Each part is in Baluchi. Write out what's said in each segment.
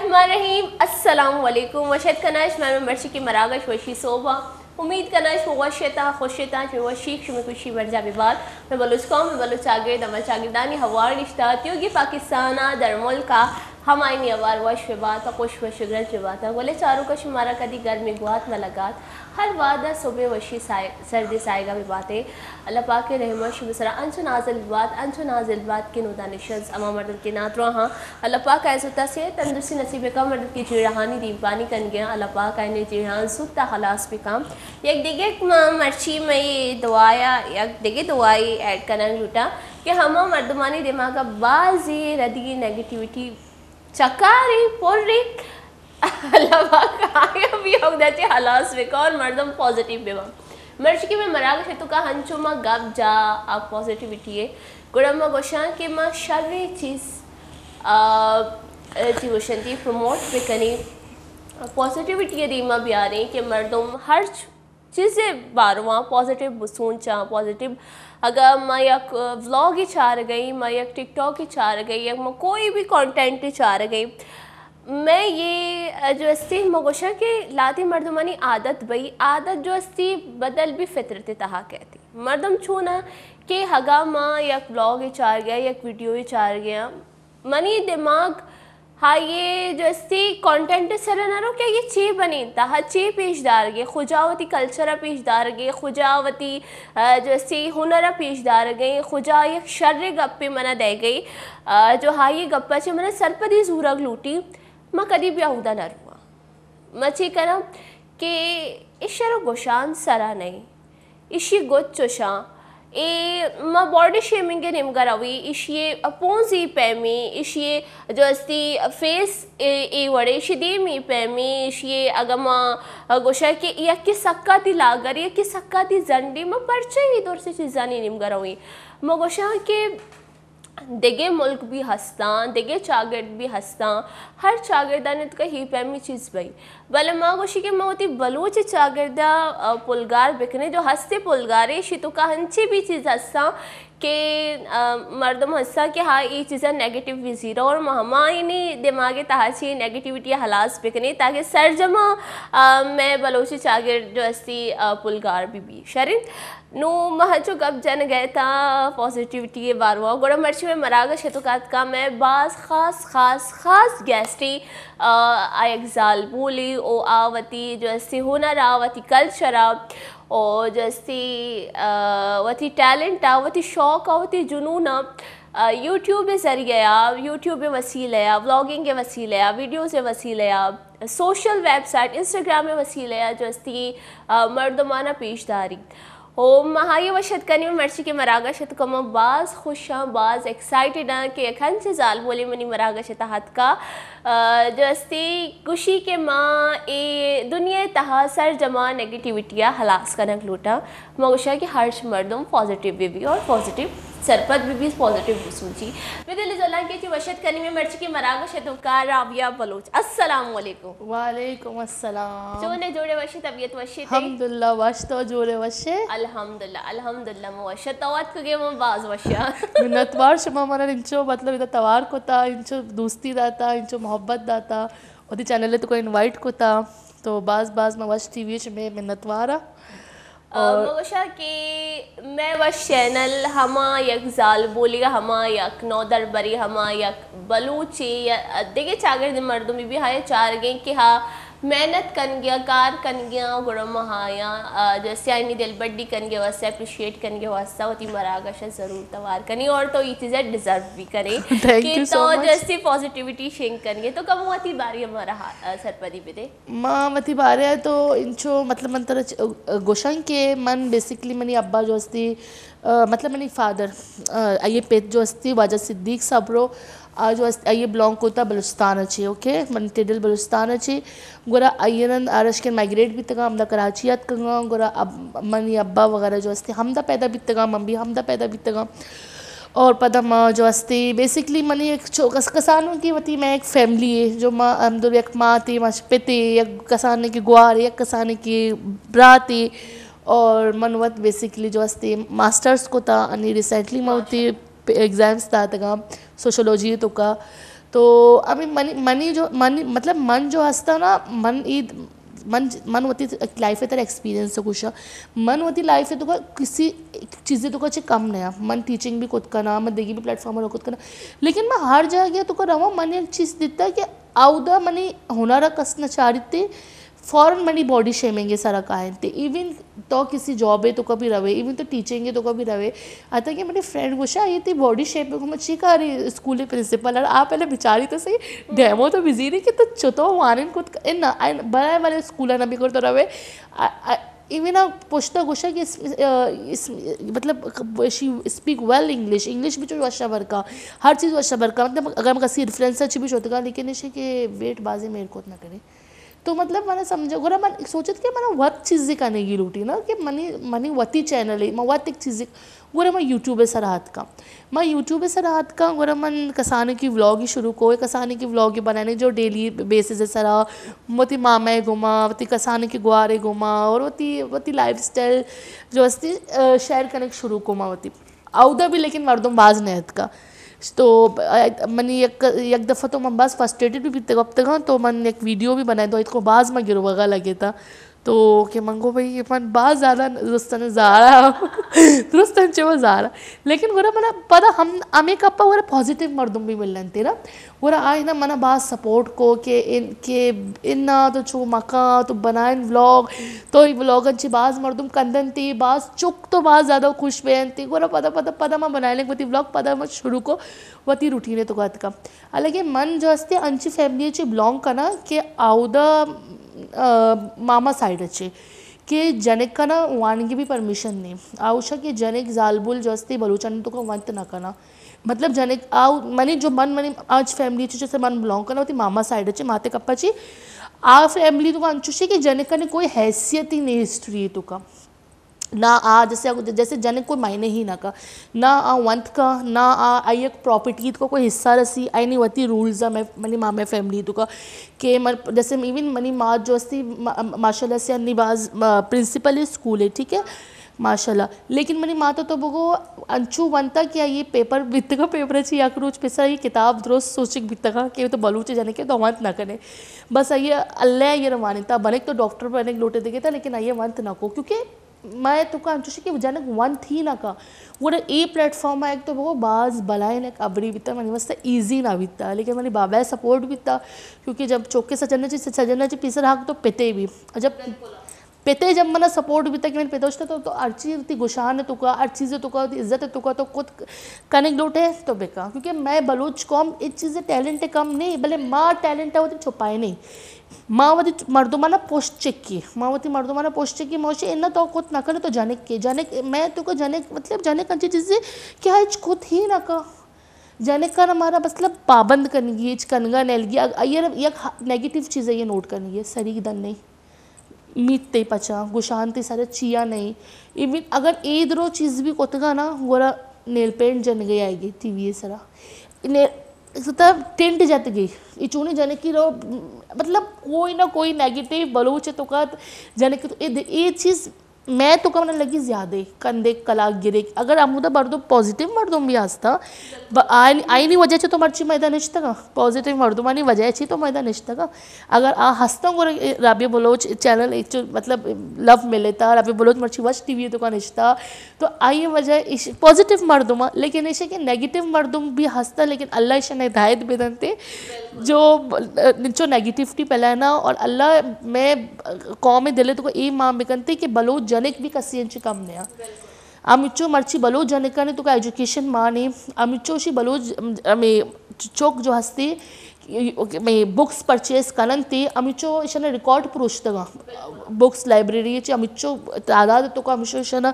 الرحمن الرحیم۔ السلام علیکم۔ وش اتک کناں شمئے مرچی کہ مراگش وشی صحب ءَ۔ امید کناں شما وش اتاں، خوش اتاں، شمئے وشی، شمئے خوشی برجا بہ بات۔ مئے بلوچ قوم، مئے بلوچ چاگرد، ہما چاگردانی ہوار نشتہ، تیوگی پاکستان ءَ، در ملک ءَ، ہمایانی ہوار وش بہ بات ءُ خوش وش ءُ گرج بہ بات۔ گلیں چاروکاں، شمارا کدی گرمیں گوات مہ لگات۔ ہر وہد ءَ صبح وشی سائے-، سردیں ساہگ ءَ بہ بات ئے۔ اللہ پاک ءِ رحم ءَ شمئے سرا انچو نازل بہ بات، انچو نازل بہ بات کہ نودانشز ہما مردم کہ نادراہ آں، اللہ پاک ءَ زوت ءَ صحت تندرستی نصیب بہ کن، مردم کہ جیڑہانی دیمپانی کنگ ءَ آں، اللہ پاک ءَ آیانی جیڑہاں زوت ءَ خلاص بہ کن۔ یک دگہ ما مرچی مئے دعایا، یک دگہ دعائے ایڈ کنگ لوٹاں کہ ہما مردمانی دماغ ءَ بازیں ردی نیگیٹیویٹی چکاری پوری، اللہ پاک آیاں بھی اودا چہ ہلاس بہ کن اور مردم پازیٹیو بہ بن۔ مرچی کہ مئے مراگش ءِ توکا ہنچو ما گپ جا آ پازیٹیویٹی ءِ، گڑا ما گوشاں کہ ما شریں چیز، آ، چی گوشنتی، پروموٹ بہ کنیں، پازیٹیویٹی ءِ دیما بیاریں کہ مردم ہرچ چیزے بارواں پازیٹیو بسوچاں، پازیٹیو۔ اگاں ما یک ولاگے چارگئیں، ما یک ٹک ٹاکے چارگئیں، یک ما کوئی بھی کانٹینٹے چارگئیں، مئے یہ جو استی، ما گوشاں کہ لہتے مردمانی عادت بئی، عادت جو استی بدل بھی فطرت تہا کئیت۔ مردم چوناں کہ اگاں ما یک ولاگے چارگئیں، یک ویڈیوے چارگئیں، منی دماغ ہائیے جو استی کانٹینٹ سر نہ رو کہ یہ چے بنینتا، ہا چے پیش دارگے، خجا وتی کلچر پیش دارگے، خجا وتی، آ، جو استی ہنر پیش دارگے، خجا یک شر گپے منا دے گئی، آ، جو ہائیے گپا چے منا سرپدی زورگ لوٹی، ما کدی بھی اودا نہ رواں۔ ما چے کناں کہ ایشرا گوشان سرا نئیں۔ ایشی گچ چوشاں۔ اے ما باڈی شیمنگ ءِ نیمگا روی، ایشی ءِ پونز ای پیمی، ایشی ءِ جو استی فیس ای، ای وڑے، ایشی دیم ای پیمی، ایشی ءِ اگاں ما گوشاں کہ یکے سکا تی لاگر، یکے سکا تی زنڈی، ما پرچہ ای درسیں چیزانی نیمگا روی؟ ما گوشاں کہ دگہ ملک بھی ہستاں، دگہ چاگرد بھی ہستاں، ہر چاگردانی توکا ہی پیمی چیز بئی۔ بلے ما گوشی کہ ما وتی بلوچ چاگردا، آ، پلگار بکنیں، جو ہستے پلگارے، ایشی توکا ہنچی بھی چیز ہستاں کہ، آ، مردم ہستاں کہ ہا ای چیزا نیگیٹیو بھی زیرا اور ما ہمایانی دماغ تہا چی نیگیٹیویٹی ہلاس بکنیں تاکہ سرجما، آ، مئے بلوچ چاگرد جو ہستی، آ، پلگار بھی بی۔ شریں۔ نوں ما ہنچو گپ جنگ ءَ اتاں پازیٹیوٹی ءِ باروا، گڑا مرچی مئے مراگش ءِ توکا اتکا مئے باز خاص، خاص، خاص گیسٹے، آ، آ یک زالبولے او آ وتی جو استی ہنر ءَ، وتی کلچر ءَ، او جو استی، آ، وتی ٹیلنٹ ءَ، وتی شوق ءَ، وتی جنون ءَ، آ، یوٹیوب ءِ ذریعہ ءَ، یوٹیوب ءِ وسیلہ ءَ، ولاگنگ ءِ وسیلہ ءَ، ویڈیوز ءِ وسیلہ ءَ، سوشل ویب سائٹ انسٹاگرام ءِ وسیلہ ءَ جو استی، آ، مردمانا پیش داری۔ او ما ہائی وش اتک کنیں، مرچی کہ مراگش اتکا ما باز خوش آں، باز ایکسائٹڈ آں کہ یک انچیں زالبولے منی مراگش ءِ تہا اتکا، آ، جو استی گوشی کہ ما اے دنیا ءِ تہا سرجما نیگیٹیویٹی ءَ ہلاس کنگ لوٹاں۔ ما گوشاں کہ ہرچ مردم پازیٹیو بہ بی اور پازیٹیو سرپد بہ بی، پازیٹیو بسوچی۔ بہ دل جولانکی چہ وش اتک کنیں مئے مرچی کہ مراگش ءِ توکا رابعہ بلوچ۔ السلام علیکم۔ وعلیکم السلام۔ چون ئے، جوڑ ئے، وش ئے، طبیعت وش ئے تئی؟ الحمدللہ، وش، تو جوڑ ئے، وش ئے؟ الحمدللہ، الحمدللہ، من وش آں۔ تو اتکگ ئے، من باز وش آں۔ منتوار شما منا انچو، مطلب، ادا توار کتا، انچو دوستی داتا، انچو محبت داتا، وتی چینل ءِ توکا انوائٹ کتا، تو باز باز من وش ٹی وی ءِ شمئے منتوار آں۔ آ، اور من گوشاں کہ مئے وش چینل ہما یک زالبولے، ہما یک نودربرے، ہما یک بلوچے یا دگہ چاگرد مردمے بھی ہایا چارگیں کہ ہا محنت کنگیا، کار کنگیا، گڑا ما ہایا، آ، جیسے آیانی دلبڈی کنگے واسطہ، اپریشیٹ کنگے واسطہ وتی مراگش ءَ ضرور توار کنی اور تو یہ چیزیں ڈیزرو بھی کرے۔ تھینک کہ یو سو تو مچ۔ جیسے پازیٹیویٹی شنگ کنگے، تو کم وتی بارے مارا، آ، سرپدی بدے۔ ما وتی بارے ءَ تو انچو، مطلب، من ترا چ-، گوشاں کہ من بیسیکلی منی ابا جو استی، آ، مطلب، منی فادر، آ، آئی پت جو استی واجہ صدیق صبرو، آ جو است، آئی بلونگ کتا بلوچستان ءَ چی، اوکے، من ٹیڈل بلوچستان ءَ چی، گڑا آئی رند آرش کے مائگریٹ بیتگاں، ہمدا کراچی اتکگاں، گڑا اب-، منی ابا وغیرہ جو استی ہمدا پیدا بیتگاں، من بھی ہمدا پیدا بیتگاں۔ اور پدا ما جو استی، بیسیکلی منی ایک چو-، کس-، کسانوں کی وتی میں ایک فیملی ہے، جو ما ہم دو یک ماتے، ما پتے، یک کسانے کی گوارے، یک کسانے کی براتے، اور من وت بیسیکلی جو استی ماسٹرز کتا، انی ریسنٹلی ما وتی ایگزامز داتگاں سوشولوجی توکا۔ تو ہمیں منی منی جو منی مطلب من جو ہستا نا، من اے من من وتی لائف ءِ تر ایکسپیرینس ءَ گوشاں۔ من وتی لائف ءِ توکا کسی چیزے توکا چہ کم نیاں۔ من ٹیچنگ بھی کت کناں، من دگہ بھی پلیٹ فارم ءَ کت کناں، لیکن من ہر جاگہ توکا رواں، من یک چیز دیتا کہ اودا منی ہنر ءَ کس نہ چاریت، فوراً منی باڈی شیمنگ ءِ سرا کاینت۔ ایون تو کسی جاب ءِ توکا بھی روے، ایون تو ٹیچنگ ءِ توکا بھی روے، حتی کہ منی فرینڈ گوشا، یہ تئی باڈی شیمنگ ہم چی کاری اسکول ءِ پرنسپل ءَ، آ پہلے بچاری تو صحیح، ڈیمو تو بزیری کہ تو چتو وانین کت ک-، انا، ان، بلائے بلائے اسکول ءَ نہ بگر تو روے۔ آ، آ، ایونا پشتا گوشا کہ اس، آ، اس، مطلب، she speak well English، English بھی چو وشا برکا، ہر چیز وشا برکا، مطلب، اگر ہم کسی ریفرنس چی بھی شوتگا، لیکن ایشی کہ ویٹ بازی میر کت نہ کرے۔ تو مطلب، من سمجھا، گڑا من سوچت کہ من وت چیزے کنگی لوٹی نا، کہ منی، منی وتی چینل ہے، من وت ایک چیزے، گڑا من یوٹیوب ءِ سرا اتکاں۔ من یوٹیوب ءِ سرا اتکاں، گڑا من کسانیں کہ ولاگ شروع کو، کسانیں کہ ولاگ بنانے جو ڈیلی بیسز ءِ سرا، وتی ماما ءِ گوما، وتی کسانیں کہ گوار ءِ گوما، اور وتی، وتی لائف سٹائل جو استی، آ، شیئر کنگ شروع کو ما وتی۔ اودا بھی لیکن مردم باز نہ اتکا۔ تو، آ، منی یک، یک دفعہ تو من باز فرسٹریٹڈ بھی بیتگ، گپتگاں، تو من یک ویڈیو بھی بنائے، تو اتکو باز من گروگا لگے تا۔ تو کہ من گو بھئی، من باز زیادہ درستاں زارا، درستاں چہ من زارا۔ لیکن گڑا منا پدا ہم، ہمیں کپا گڑا پازیٹیو مردم بھی ملن تیرا۔ گڑا آئینا منا باز سپورٹ کو کہ ان، کہ انا تو چو مکاں، تو بنائن ولاگ، تو ای ولاگاں چی باز مردم کندن تی، باز چک تو باز زیادہ خوش بین تی۔ گڑا پدا، پدا، پدا ما بنائن لگ وتی ولاگ، پدا ما شروع کو وتی روٹینے تو گاتکا۔ حالانکہ من جو استے انچی فیملی چی بلانگ کنا کہ آودا، آ، ماما سائیڈ چی کہ جنک کنا وانگی بھی پرمیشن نہیں۔ آوشا کہ جنک زالبول جو استے بلوچانی تو کا ونت نہ کنا۔ مطلب جنک آو، منی جو من، منی آج فیملی چی، جیسے من بلانگ کنا، وتی ماما سائیڈ چی، ماتے کپا چی، آ فیملی تو کا انچوشی کہ جنک کنے کوئی حیثیت ہی نہیں ہسٹری تو کا۔ نہ آ جیسے، جیسے جنک کوئی معنی ہی نہ کا، نہ آ ونت کا، نہ آ، آئی ایک پراپرٹی تو کا کوئی حصہ رسی، آئی نہیں وتی رولز ہے، میں، منی ماما فیملی تو کا کہ من، جیسے ایون منی ماں جو استی، ما-، ماشاءاللہ سے انی باز، ما-، پرنسپل اسکول ہے، ٹھیک ہے؟ ماشاءاللہ۔ لیکن منی مات تو بگو انچو ونتا کہ آئی پیپر بیتگا، پیپر چی یک روچ پیسر آئی کتاب درست سوچک بیتگا کہ تو بلوچ جنکے تو ونت نہ کنے۔ بس آئی اللہ آئی روانی تا بنک تو ڈاکٹر بنک لوٹے دگے تا، لیکن آئی ونت نہ کو، کیونکہ میں تو کا انچوشی کہ جنک ونت ہی نہ کا۔ گڑا اے پلیٹ فارم ایک تو بگو باز بلائیں ایک ابری بیتا، منی واسطہ ایزی نہ بیتا، لیکن منی بابا سپورٹ بیتا، کیونکہ جب چوکے سجن چی، سجن چی پیسر حق تو پتے بھی۔ جب پتے جب منا سپورٹ بیتا کہ من پتا اشتا تو، تو ہر چیز تی گشان تو کا، ہر چیز تو کا، تی عزت تو کا، تو خود کنگ لوٹے تو بکا۔ کیونکہ میں بلوچ قوم اے چیز ٹیلنٹ کم نہیں، بلے ما ٹیلنٹ ہے وتی چھپائے نہیں۔ ما وتی مردمانا پوسٹ چکی، ما وتی مردمانا پوسٹ چکی، موشی انا تو خود نہ کرے تو جنک کے، جنک، میں تو کا جنک، مطلب جنک انچی چیزیں کہ ہچ خود ہی نہ کا۔ جنک کا ہمارا مطلب پابند کنگی، ہچ کنگا نیلگی، اگ-، اگر یک نیگیٹو چیز ہے یہ نوٹ کنگی ہے، سری دن نہیں۔ میت تے پچا، گشان تے سر چیا نہیں۔ ایون اگر اے درو چیز بھی کتگا نا، گورا نیل پینٹ جنگے آئے گی ٹی وی سرا۔ نے-، ستا ٹنڈ جت گئی۔ ای چونی جنکی رو، مطلب کوئی نہ کوئی نیگیٹو بلوچ تو کا جنک تو اے، اے چیز میں تو کا من لگی زیادہ کندے کلاک گرے۔ اگر ہمودا مردم پازیٹیو مردم بھی ہستا، ب-، آئین-، آئینی وجہ چے تو مرچی میدان نشتگا، پازیٹیو مردمانی وجہ چے تو میدان نشتگا۔ اگر آ ہستاں گڑا رابعہ بلوچ چینل ایچ مطلب لو ملے تا، رابعہ بلوچ مرچی وش ٹی وی تو کا نشتا، تو آئی وجہ ایش پازیٹیو مردم، لیکن ایشے کہ نیگیٹیو مردم بھی ہستا، لیکن اللہ ایشان ہدایت بدنتے جو چو نیگیٹیوٹی پھیلانا، اور اللہ میں قوم دلے تو کو اے مان بکنتے کہ بلوچ جنک بھی کسی انچ کم نیا۔ ہمچو مرچی بلوچ جنکانی تو کا ایجوکیشن مانے، ہمچو شی بلوچ ہمیں چوک جو ہستے، ہمیں بکس پرچیز کنن تے، ہمچو اشنا ریکارڈ پروشتگا، بکس لائبریری چی ہمچو تعداد تو کا ہمچو اشنا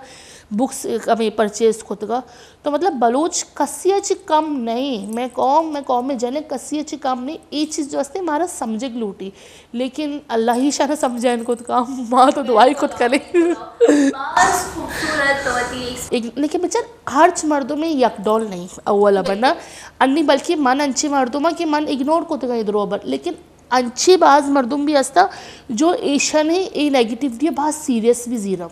بکس ہمیں پرچیز کتگا۔ تو مطلب بلوچ کسی چی کم نہیں، میں قوم، میں قوم جنک کسی چی کم نہیں، اے چیز جو ہستے مارا سمجھگ لوٹی۔ لیکن اللہ ہی شان سمجھائن کت کا، ما تو دعائی کت کنے۔ باز خوبصورت تو وتی ایک، لیکن بچار ہرچ مردم یک ڈول نہیں، اولا بنا انی، بلکہ من انچی مردم کہ من اگنور کت گئے درو بر، لیکن انچی باز مردم بھی ہستا جو ایشن اے نیگیٹیوٹی باز سیریس بھی زیرا۔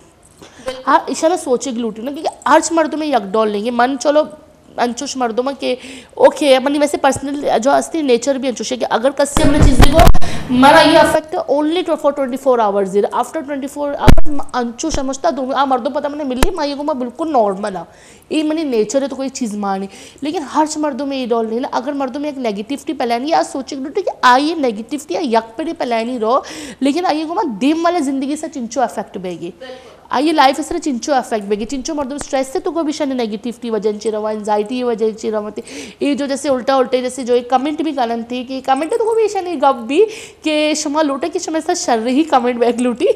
ہاں، ایشانا سوچگ لوٹی نا، کیونکہ ہرچ مردم یک ڈول نہیں ہے۔ من چلو انچوش مردم کہ اوکے، منی ویسے پرسنل جو ہستی نیچر بھی انچوش ہے کہ اگر کسی ہمیں چیزی کو، مارا یہ affect only for twenty four hours, after twenty four hours انچوش سمجھتا دو آ مردم پتہ منے ملی، ما یہ کو ما بالکل نارمل ہاں، یہ منی نیچر ہے تو کوئی چیز مانی۔ لیکن ہر چ مردم یہ ڈول نہیں نا۔ اگر مردم ایک نیگیٹیوٹی پلانی یا سوچے کہ آئی نیگیٹیوٹی یا یک پڑے پلانی رو، لیکن آئی کو ما دیم والے زندگی سے چنچو افیکٹ بے گی۔ آئی لائف سر چنچو افیکٹ بگی، چنچو مردم اسٹریس سے تو کو بھی شن نیگیٹیوٹی وجہ چی روا، انزائٹی وجہ چی روا تے۔ یہ جو جیسے الٹا الٹے جیسے جو ایک کمنٹ بھی کنن تھی کہ کمنٹ تو کو بھی شن گپ بھی کہ شما لوٹے کہ شما سا شر ہی کمنٹ بیک لوٹی۔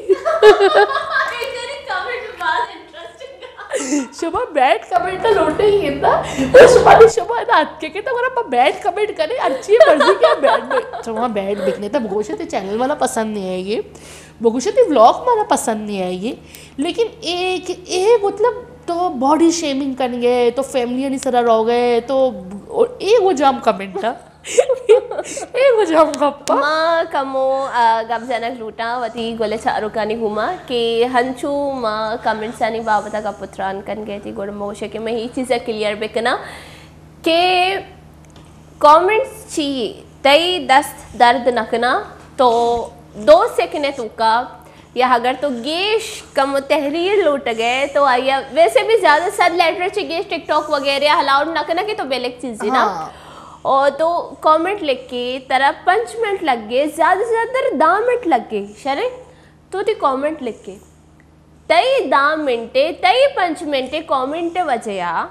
شما بیڈ کمنٹ تو لوٹے ہی ہے نا۔ تو شما نے شما نا اتکے کہ تو گرا بیڈ کمنٹ کرے، اچھی مرضی کیا بیڈ، شما بیڈ بکنے تب گوشے تے چینل والا پسند نہیں آئے گی۔ بگوشے تی ولاگ مارا پسند نہیں آئے گی، لیکن ایک، ایک مطلب تو باڈی شیمنگ کن گئے، تو فیملی نی سرا رو گئے، تو اے وہ جام کمنٹ تھا۔ اے وہ جام گپا۔ ما کمو، آ، گپ جنک لوٹاں وتی گل چاروکانی گوما کہ ہنچو ما کمنٹسانی بابت گپ تران کن گئے تھی، گڑ موشے کہ میں ہی چیزا کلیئر بکنا کہ کمنٹس چی، تئی دست درد نہ کنا تو دو سیکنڈ توکا، یا اگر تو گیش کم تحریر لوٹگے تو آیا ویسے بھی زیادہ صد لیٹر چی گیش ٹک ٹاک وغیرہ الاؤڈ نہ کنا کہ تو بیلک چیزی نا۔ ہاں۔ اور تو کمنٹ لکھ کے ترا پنچ منٹ لگ گئے، زیادہ سے زیادہ تر دہ منٹ لگ گئے، شرے تو تی کمنٹ لکھ کے۔ تئی دہ منٹے، تئی پنچ منٹے کمنٹ وجہ ء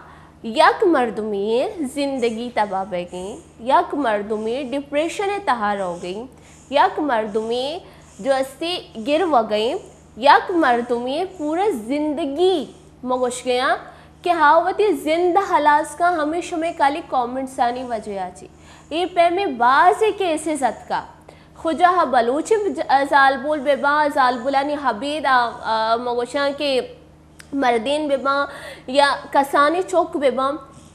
یک مردمی زندگی تباہ بہ گئیں، یک مردمی ڈپریشن ء تہا روگئیں، یک مردمی جو استی گر وگئیں، یک مردمی پورا زندگی مگوشگیاں کہ ہا وتی زند ہلاس کا ہمیں شمے کالی کمنٹسانی وجہ ء چی۔ اے پیمیں بازیں کیسز اتکا۔ خجاہ بلوچ ج-، زالبول بہ باں، زالبولانی ہبید آ، آ، ما گوشاں کہ مردین بہ باں یا کسانی چک بہ باں،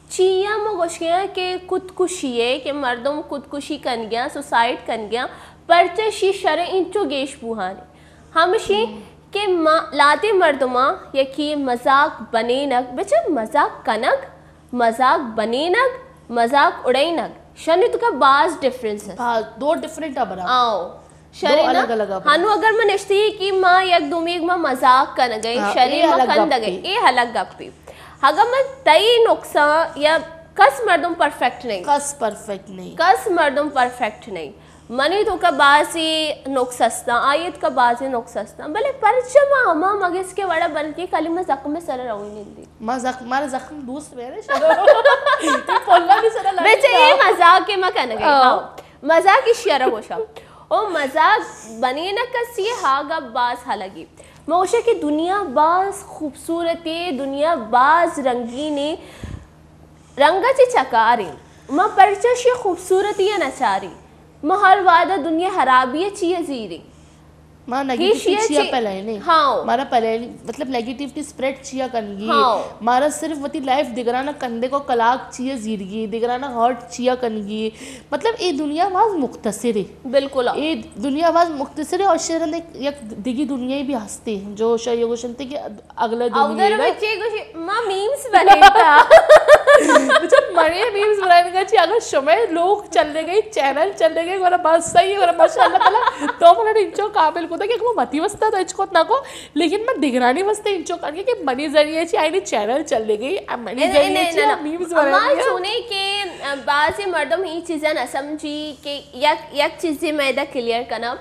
چیا ما گوشگیاں کہ خودکشی ہے کہ مردم خودکشی کنگیاں، سوسائڈ کنگیاں، پرچہ شی شر انچو گیش بوہانے۔ ہمشی کہ ما، لاتے مردماں یکی مذاق بنینگ، بچہ مذاق کنگ، مذاق بنینگ، مذاق اڑینگ، شنی تو کا باز ڈفرنس ہے۔ باز، دو ڈفرنٹ آ برا۔ آؤ۔ دو شرے نا؟ الگ الگ آ برا۔ ہنو اگر من اشتی کہ ما یک دومیگ ما مذاق کنگے، ہاں، شرے اے ما الگ کندگے، گپے۔ اے الگ گپے۔ اگر من تئی نقصان یا کس مردم پرفیکٹ نہیں۔ کس پرفیکٹ نہیں۔ کس مردم پرفیکٹ نہیں۔ منی توکا بازی نقص استاں، آئی توکا بازی نقص استاں، بلے پرچہ ما ہما مگس کے وڑا بلکہ کلی ما زخم سر روی نندی۔ ما زخم، مارا زخم دوست میرے شروع۔ پلا بھی سر لگتا۔ بچے یہ مذاق کے ما کنگے، ہاں۔ ہاں۔ مذاق اشی ارا گوشا۔ او مذاق بنی نہ کسی ہا گپ باز حلگی۔ ما گوشا کہ دنیا باز خوبصورتی، دنیا باز رنگینی۔ رنگ ء چہ چکاریں۔ ما پرچا شی خوبصورتی ء نچاریں؟ ما ہر وہد ء دنیا ہرابی ء چی ء زیریں؟ ما نیگیٹیوٹی ایشی ء چیا چی-، پلائنے؟ ہاں۔ مارا پلائنی، مطلب، نیگیٹیوٹی اسپریڈ چیا کنگی؟ ہاں۔ مارا صرف وتی لائف دگرانا کندے کو کلاک چیا زیرگی، دگرانا ہرٹ چیا کنگی؟ مطلب، اے دنیا باز مختصر ہے۔ بالکل۔ اے دنیا باز مختصر ہے اور شہر اندر یک دگی دنیا بھی ہستے جو شاید یہ گوشنتے کہ اگلا او دنیا در نا۔ بچے گوشی، ما میمز بنیتا۔ بچا، منے میمز بنائینگا چی، اگر شمے لوگ چلے گئی، چینل چلے گئی، گورا بس صحیح ہے، گورا ماشاءاللہ تعالی، تو منا انچو قابل کو تھا کہ وہ متی وستا تو اچ کو نہ کو، لیکن من دگرانی وستا انچو کر کے کہ منی ذریعے چی آئینی چینل چلے گئی، اب منی ذریعے چی میمز بنائینگا۔ سونے کہ بعض مردم یہ چیزیں نہ سمجھی کہ یک، یک چیزیں میں دا کلیئر کنا۔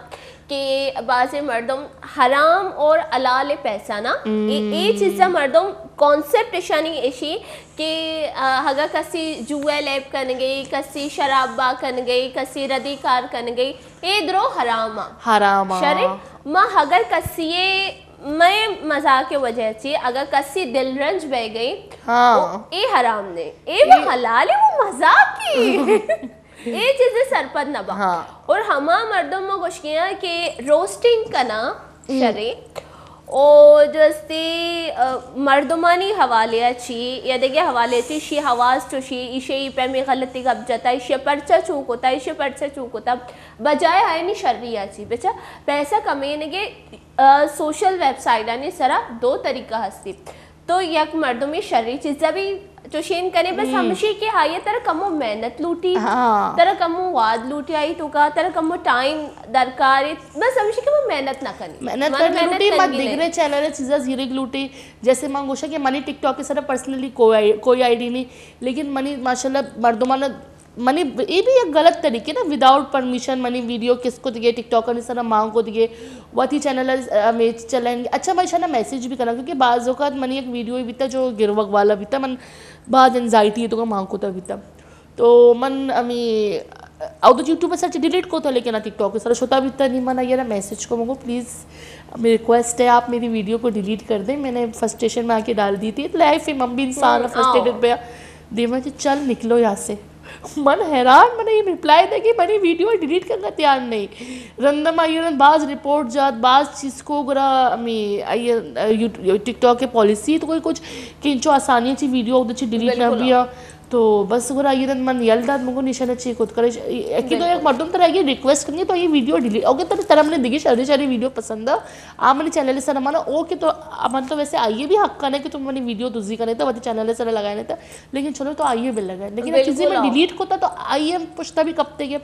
کہ بعض مردم حرام اور حلال پیسہ نا، اے، اے چیزا مردم کانسیپٹ اشانی اشی کہ، آ، اگا کسی جوئے لیب کنگے، کسی شراب با کنگے، کسی ردی کار کنگے، اے درو حرام آ۔ حرام آ۔ شرے، ما اگر کسی میں مذاق وجہ چی، اگر کسی دل رنج بہ گئی، ہاں۔ او، اے حرام نے، اے وہ حلال ہے، وہ مذاق کی۔ اے چیزیں سرپد نہ با۔ ہاں۔ اور ہما مردم ما گوشگیاں کہ روسٹنگ کنا شرے۔ او جو استی، آ، مردمانی حوالے چی یا دیگه حوالے چی، شی حواس چوشی، ایشی پیمی غلطی گپ جتا، ایشی پرچا چو کتا، ایشی پرچا چو کتا، بجائے آئینی شری چی۔ بچا پیسہ کمینگے، آ، سوشل ویب سائٹانی سرا دو طریقہ ہستی۔ تو یک مردمی شری چیزا بھی چوشیں کنے، بس ہمشی کہ آئی ءَ ترا کمو محنت لوٹی، ہاں۔ ترا کمو واد لوٹی، آئی توکا ترا کمو ٹائم درکار ہے، بس ہمشی کہ ما محنت نہ کنی۔ محنت مانا کرنے لوٹی، ما کنگی نہیں۔ دیگرے چینل چیزا زیرگ لوٹی۔ جیسے من گوشاں کہ منی ٹک ٹاک کے سر پرسنلی کوئی آئی، کوئی آئی ڈی نہیں، لیکن منی ماشاءاللہ مردمان، منی اے بھی ایک غلط طریقے نا، وداؤٹ پرمیشن منی ویڈیو کس کو دیگے، ٹک ٹاک نے سر مانگ کو دیگے، وتی چینل ہمیں چلائیں گے۔ اچھا، من اشانا میسج بھی کرنا، کیونکہ بعض اوقات منی ایک ویڈیو بیتا جو گروگ والا بیتا، من بعد انزائٹی تو کا مانگ کو تا بیتا۔ تو من ہمیں او تو یوٹیوب سرچ ڈیلیٹ کو تھا، لیکن ٹک ٹاک سر شتا بیتا نہیں۔ من یہ میسج کو مگو، پلیز ہمیں ریکویسٹ ہے، آپ میری ویڈیو کو ڈیلیٹ کر دیں، میں نے فرسٹریشن میں آ کے ڈال دی تھی۔ لائف ہے، ہم بھی انسان ہوں، فرسٹریٹڈ آؤ۔ پہ دیما کہ چل نکلو یہاں سے۔ من حیران، من یہ ریپلائی دے کہ منی ویڈیو ڈیلیٹ کرنا تیار نہیں۔ رندم آئی رند باز رپورٹ جات، باز چیز کو گرا ہمیں آئی یوٹ-، ٹک ٹاک کے پالیسی تو کوئی کچھ کہ انچو آسانی چی ویڈیو اگدے چی ڈیلیٹ نہ بالکل۔ بیا۔ تو بس گڑا آئی رند من یل دات، مگو نشانہ چی کت کرے۔ یکی تو بالکل۔ ایک مردم ترا یہ ریکویسٹ کرنی تو یہ ویڈیو ڈیلیٹ، اگر ترا، ترا منی دیگی شری شری ویڈیو پسند آ، آ منی چینل سر مانا او کہ تو، من تو ویسے آئیے بھی حق کنے کہ تم منی ویڈیو دزی کنے تو وتی چینل سر لگائے تو، لیکن چلو تو آئیے بھی لگائے، لیکن چیزیں بالکل میں آؤ۔ ڈیلیٹ کو تا تو آئیے پشتا بھی کپتے گے۔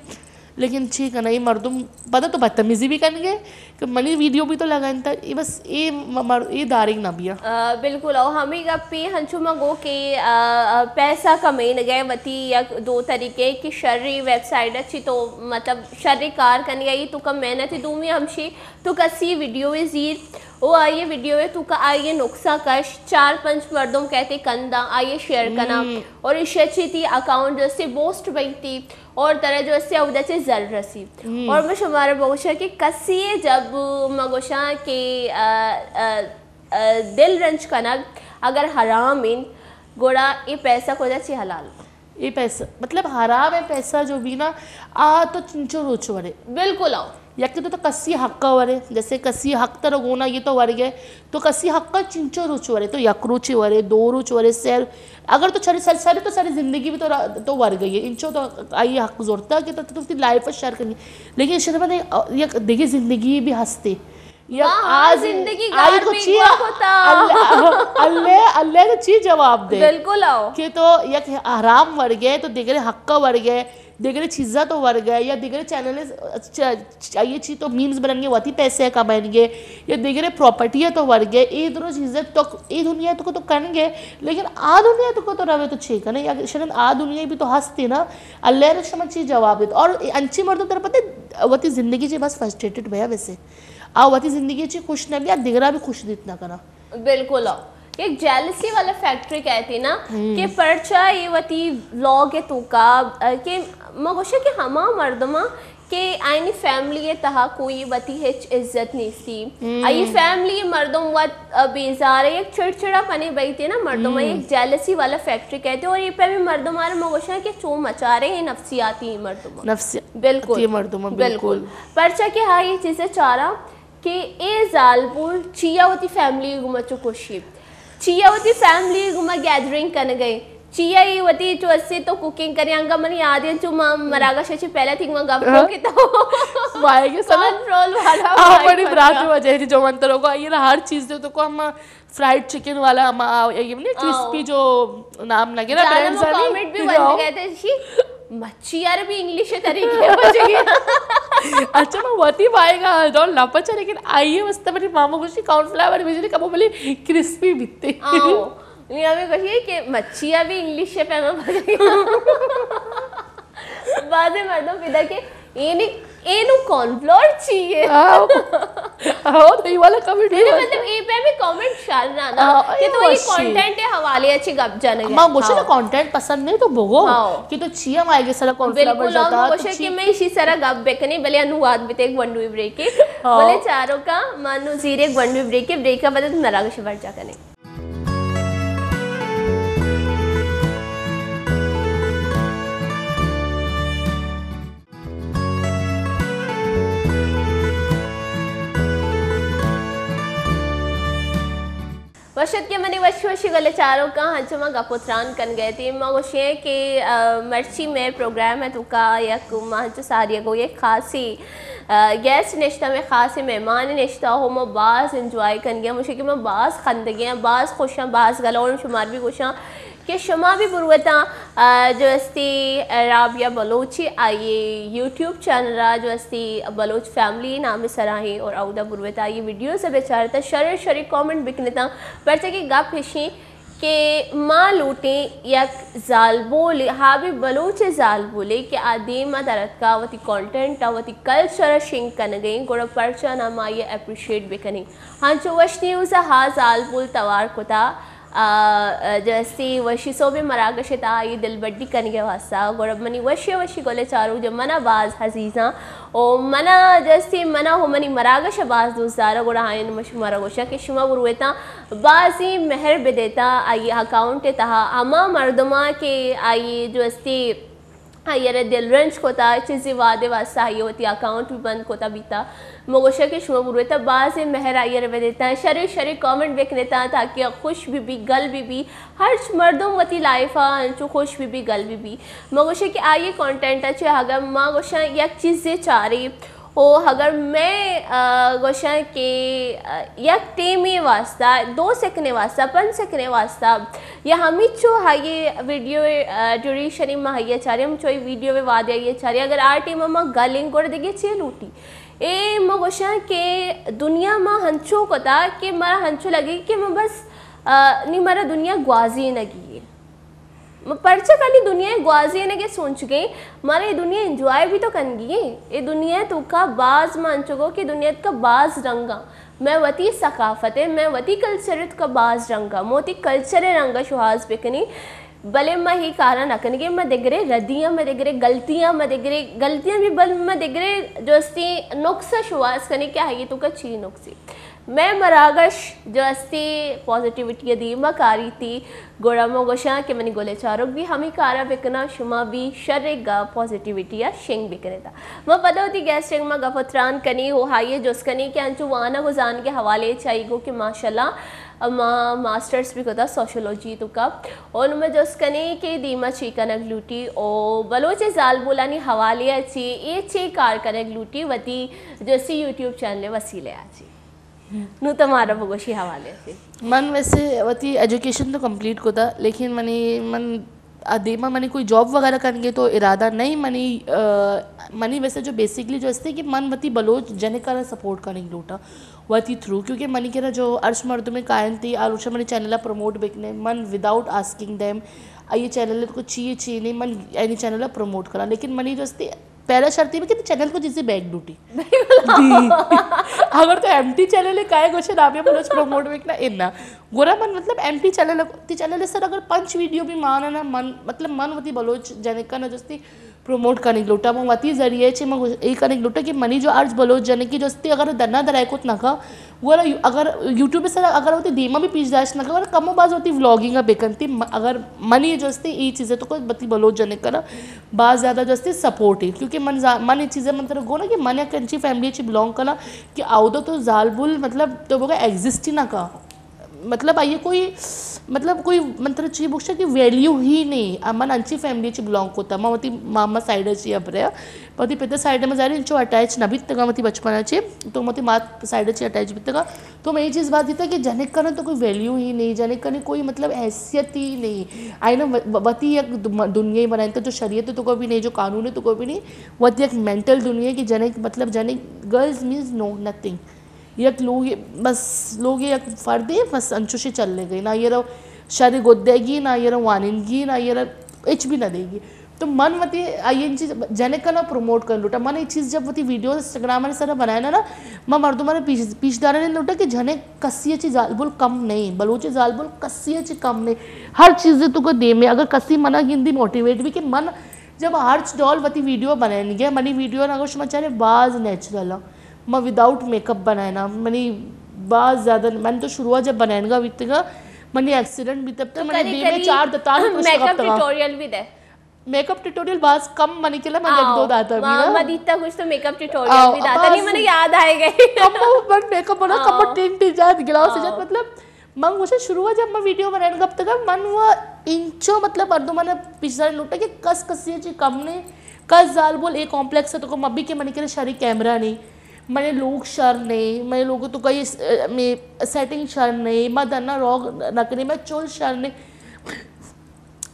لیکن چی کناں، اے مردم پدا تو بدتمیزی بھی کنگے کہ منی ویڈیو بھی تو لگائینتا، اے بس اے م-، مر-، اے دارگ نہ بیا۔ آ، بالکل، او ہمیں گپی ہنچو ما گو کہ، آ، آ، پیسہ کمینگے وتی یک دو طریقے کہ شری ویب سائٹ اچھی تو مطلب شری کار کنگے، تو کم محنت، دومی ہمشی تو کسی ویڈیو زیر، او آئیے ویڈیو ہے تو کا آئیے نقصان کش، چار پنچ مردم کہتے کندا، آئیے شیئر کنا، ہم۔ اور ایشی چی تی اکاؤنٹ جیسے بوسٹ بنتی، اور ترا جو اسے اودا چے زر رسی۔ ہم۔ اور میں شمارا بگوشاں کہ کسی جب میں گوشاں کہ، آ، آ، آ، دل رنج کنگ اگر حرام انت، گڑا اے پیسہ کجا چے حلال؟ اے پیسہ، مطلب حرام ہے پیسہ جو بھی نا، آ تو چنچو روچ ورے۔ بالکل آؤ۔ یک تو، تو کسی حق ورے، جیسے کسی حق تر گونا یہ تو ورگے، تو کسی حق چنچو روچ ورے، تو یک روچ ورے، دو روچ ورے، سر، اگر تو چرے سر، سر تو ساری زندگی بھی تو را-، تو ور گئی ہے۔ انچو تو آئی حق زورتا کہ تو، تو تی لائف شیئر کرنی۔ لیکن شرم نے یک دیگه زندگی بھی ہستے۔ یا واہ، آ زندگی آئی گار کو بھی چی گوا ہوتا۔ اللہ، اللہ، اللہ تو چی جواب دے؟ بالکل آؤ۔ کہ تو یک حرام ور گئے، تو دیگرے حق ور گئے، دیگرے چیزا تو ور گئے، یا دیگرے چینل چ-، چ-، آئی چی تو میمز بننگے، وتی پیسے کمائنگے، یا دیگرے پراپرٹی تو ورگے، اے درو چیزے تو اے دنیا تو کو تو کنگے، لیکن آ دنیا تو کو تو روے تو چے کنے؟ یا شرن آ دنیا بھی تو ہستی نا، اللہ نے شما چی جواب دیت؟ اور انچی مردم تر پتے وتی زندگی چی بس فرسٹریٹڈ بیا ویسے، آ وتی زندگی چی خوش نہ بیا، دیگرا بھی خوش دیت نہ کنا۔ بالکل۔ ایک جیلسی والا فیکٹر کہتی نا کہ پرچا یہ وتی ولاگ تو کا، کہ مگوشے کہ ہما مردمہ کہ آئینی فیملی ءِ تہا کوئی وتی ہچ عزت نیستی۔ ہم۔ آئی فیملی مردم وت، آ، بیزار ہے، یک چڑچڑا پنے بیتے نا مردم، ہم۔ یک جیلسی والا فیکٹر کہتے، اور یہ پہ بھی مردم آرے مگوشاں کہ چو مچارے ہیں نفسیاتی مردم۔ نفسیاتی بالکل۔ مردم، بالکل۔ بالکل۔ پرچا کہ ہائی چیزیں چارا کہ اے زالبول چیا وتی فیملی گما چو خوشی۔ چیا وتی فیملی گما گیدرنگ کنگئے۔ چیا ای وتی چو اسے تو کوکنگ کرے، انگا منی یاد ہے چو ما مراگش چی پہلا تھی ما گپ کو کہ تو وائے کے سنا کنٹرول والا آ وائے بڑی برات پکا۔ وجہ ہے جو من ترو کو یہ ہر چیز دے تو کو ہم فرائیڈ چکن والا ہم آ، یہ نہیں آؤ۔ کرسپی جو نام نہ گرا جانا برانڈ ما سانی کامنٹ بھی بند گئے تھے شی مچھی یار بھی انگلش طریقے بچ گیا۔ اچھا، میں وتی بھائی کا ڈول نہ پچا، لیکن آئیے واسطے میری ماما گوشی کارن فلاور بجلی کبو بلی کرسپی بیتے۔ آؤ۔ نہیں، ہمیں گوشی کہ مچھی ابھی انگلش سے پیما بچ گیا۔ بعض مردم پیدا کہ اینی، اینو کارن فلاور چی ہے؟ آؤ۔ آؤ، تو یہ والا کمنٹ بھی نہیں، مطلب، یہ پہ بھی کمنٹ شر نہ نا، آؤ، کہ تو یہ وشی۔ کنٹینٹ کے حوالے اچھی گپ جانے گئے۔ ماں گوشے نا ہاں۔ کنٹینٹ پسند نہیں تو بگو ہاں۔ کہ تو چی ہم آئے گے سارا کارن فلاور بالکل، ہم جاتا، تو گوشے چی؟ کہ میں اسی سارا گپ بکنے، بلے انو واد بیتے ایک ونڈوی بریک ہے۔ ہاں۔ بلے چاروں کا مانو زیر ایک ونڈوی بریک ہے، بریک کا بعد نراغ شبر جا کنے۔ وشت کہ منی وش وشی گلے چاروکاں، ہنچو ما گپ و تران کن گئے تھی۔ ما گوشیں کہ، آ، مرچی میں پروگرام ہے تو کا یک ما ہنچو ساری گو یک خاصی، آ، گیسٹ نشتہ، میں خاصی مہمان نشتہ ہو، ما باز انجوائے کن گیا، مجھے کہ ما باز خندگے ہیں، باز خوش ہیں، باز گلون شمار بھی خوش ہیں۔ کہ شما بھی بروتاں، آ، جو استی رابعہ بلوچی آئی یوٹیوب چینل را جو استی بلوچ فیملی نام سرا ہیں اور اودا بروتاں آئی ویڈیوز بچارتا، شر شر کامنٹ بکنتاں، پرچہ کہ گپ ہشیں کہ ما لوٹیں یک زالبولے، ہا بھی بلوچ زالبولے کہ آ دیما درتکا وتی کانٹینٹ ء وتی کلچر ء شنگ کنگیں، گڑا پرچا نہ ما آئی ء اپریشیٹ بکنیں؟ ہنچو وش نیوز ء ہا زالبول توار کتا، آ، آ، جو استی وشی سوبیں مراگش ء تہا آئی دلبڈی کنگ ء واسطہ، گڑا منی وشی وشی گل چاروک جو منا باز عزیزاں، او منا جو استی منا ہو منی مراگش ء باز دوست دارا، گڑا آئین مش-، مارا گوشا کہ شما برویتاں بازیں مہر بدیتاں آئی اکاؤنٹ ء تہا ہما مردماں کہ آئی جو استی آئی ء را دل رنج کتا، چیزے وہدے واسطہ آئی ء وتی اکاؤنٹ بھی بند کتا بیتا۔ ما گوشا کہ شما برویتاں بازیں مہر آئی ء را بدیتاں، شرے شرے کامنٹ بکنیتاں تاکہ آ خوش بہ بی، گل بہ بی، ہرچ مردم وتی لائف ء انچو خوش بہ بی، گل بہ بی۔ ما گوشا کہ آئی ء کانٹینٹ ء چہ اگر ما گوشاں یک چیزے چارے، او اگر میں، آ، گوشاں کہ، آ، یک ٹیمے واسطہ، دو سکنے واسطہ، پنچ سکنے واسطہ، یا ہمیچو ہائی ویڈیو، آ، ڈیوریشن ما ہائی چارے، ہم چوئی ویڈیو وادے ہائی چارے، اگر آ ٹیم ما گلیں گڑ دگے چے لوٹی؟ اے ما گوشاں کہ دنیا ما ہنچو کتا کہ مارا ہنچو لگی کہ ما بس، آ، نی مارا دنیا گوازی نگی۔ ما پرچا خالی دنیا ء گوازینگ ء سوچگیں؟ مارا اے دنیا انجوائے بھی تو کنگی ایں۔ اے دنیا ء توکا باز، ما انچو گوں کہ دنیا ء توکا باز رنگاں۔ مئے وتی ثقافت ء، مئے وتی کلچر ء توکا باز رنگاں۔ ما وتی کلچر ء رنگ ء شوہاز بکنیں، بلے ما اے کاراں نہ کنگیں۔ ما دگرے ردیاں، ما دگرے غلطیاں، ما دگرے غلطیاں بھی، بل ما دگرے جو استی نقص ء شوہاز کنیں کہ آئی توکا چی نقصی۔ مئے مراگش جو استی پازیٹیوٹی ء دیما کاریتی، گڑا ما گوشاں کہ منی گل ء چاروک بھی ہمے کارا بکناں، شما بھی شرے گا پازیٹیوٹی ء شنگ بکنیت۔ ما پدا وتی گیسٹ ء ما گپ ء تران کنی و آئی ء جست کنی کہ انچو وانگ و زانگ ء حوالے چائی گو کہ ماشاءاللہ ما ماسٹرز بھی کتا سوشولوجی توکا۔ اون ما جست کنی کہ دیما چی کنگ لوٹی او بلوچ زالبولانی حوالے ء چی، اے چی کار کنگ لوٹی وتی جو استی یوٹیوب چینل ء وسیلے ء چی۔ نوں تو مارا بگوش اے حوالے ء چہ۔ من ویسے وتی ایجوکیشن تو کمپلیٹ کتا، لیکن منی، من ء دیما منی کوئی جاب وغیرہ کنگے تو ارادہ نہیں۔ منی، آ، منی ویسے جو بیسکلی جو استے کہ من وتی بلوچ جنکاں سپورٹ کنگ لوٹاں وتی تھرو، کیونکہ منی کرا جو ہرچ مردمے کائنتی آ روچا منی چینل ء پروموٹ بکنے، من without asking them I channel ء کو چی اے چی نہیں، من اینی چینل ء پروموٹ کراں، لیکن منی جو استے پہلا شرط یہ کہ تئی چینل کو چیزیں بیک ڈیوٹی۔ دی۔ اگر تو ایم ٹی چینل ہے، کائے گوشے رابعہ بلوچ پروموٹ بکنا، انا۔ گورا من مطلب ایم ٹی چینل، تی چینل سر اگر پنچ ویڈیو بھی مانا نا، من مطلب من وتی بلوچ جنکا نا جستی پروموٹ کنگ لوٹا، من وتی ذریعے چے من اے کنگ لوٹا کہ منی جو ارج بلوچ جنکی جستی اگر دنا درائے کت نہ کا، گورا یو-، اگر یوٹیوب سر اگر وتی دیما بھی پیش داشت نہ کا، گورا کم و باز وتی ولاگنگ بکنتی، م-، اگر منی جو استی ای چیزیں تو کوئی بتی بلوچ جنک کرا باز زیادہ جو استی سپورٹ ہے، کیونکہ من زا-، من ای چیزیں من ترا گونا کہ من یک انچی فیملی چی بلانگ کنا کہ آودا تو زالبول مطلب تو بگا ایگزسٹ ہی نہ کا، مطلب آئیے کوئی، مطلب کوئی من ترا چی بکشا کہ ویلیو ہی نہیں۔ آ من انچی فیملی چی بلانگ کتا، من وتی ماما سائیڈ چی ابریا، وتی پت سائیڈ ء من ظاہر انچو اٹیچ نہ بیتگاں وتی بچپن ء چہ، تو وتی مات سائیڈ ء چہ اٹیچ بیتگاں۔ تو من اے چیز بات دیتا کہ جنک کنن تو کوئی ویلیو ہی نہیں، جنک کنن کوئی مطلب حیثیت ہی نہیں۔ آئی نا و-، وتی یک دم-، دنیا بنائیں تو جو شریعت تو کوئی بھی نہیں، جو قانون تو کوئی بھی نہیں، وتی یک مینٹل دنیا کہ جنک مطلب جنک، گرلز مینز نو نتھنگ۔ یک لوگ، بس لوگ یک فردے بس انچوشی چلے گئی، نہ یہ رو شر گدے گی، نہ یہ رو واننگی، نہ یہ رو ہچ بھی نہ دے گی۔ تو من وتی آئی این چیز جنک کنا پروموٹ کن لوٹا۔ من یہ چیز جب وتی ویڈیو انسٹاگرام نے سر بنایا نا، نا، من مردم نے پیش، پیش دارا نے لوٹا کہ جنک کسی چی زالبول کم نہیں، بلوچ زالبول کسی چی کم نہیں۔ ہر چیز تو کو دے میں اگر کسی منا گندی موٹیویٹ بھی کہ من جب ہر ڈول وتی ویڈیو بنائیں گے، منی ویڈیو نا اگر شما چارے باز نیچرل ہے۔ من وداؤٹ میک اپ بنائنا، منی باز زیادہ، من تو شروع جب بنائنگا بیتگا، منی ایکسیڈنٹ بیتا، تو منی کری دیم کری چار دتان پشت میک اپ کپتگا۔ ٹیوٹوریل بھی دے۔ میک اپ ٹیوٹوریل باز کم منی کلا، من یک دو داتا ما، بینا۔ ما دیتا کچھ تو میک اپ ٹیوٹوریل آؤ، بھی داتا، باز نہیں منی یاد آئے گئی۔ کم من میک اپ بنا، کم آؤ۔ ٹینٹ جات، گلاس آؤ۔ جات، مطلب، من گوشا شروع جب من ویڈیو بنائن گپتگا، من وہ انچو مطلب مردمان پیش دارے لوٹا کہ کس کسی چی کم نے، کس زالبول اے کمپلیکس تو کو مبی کہ منی کرے شری کیمرہ نہیں۔ مئے لوگ شر نے، مئے لوگ تو کئی س-، میں سیٹنگ شر نے، ما دنا روگ نہ کنے، مئے چول شر نے۔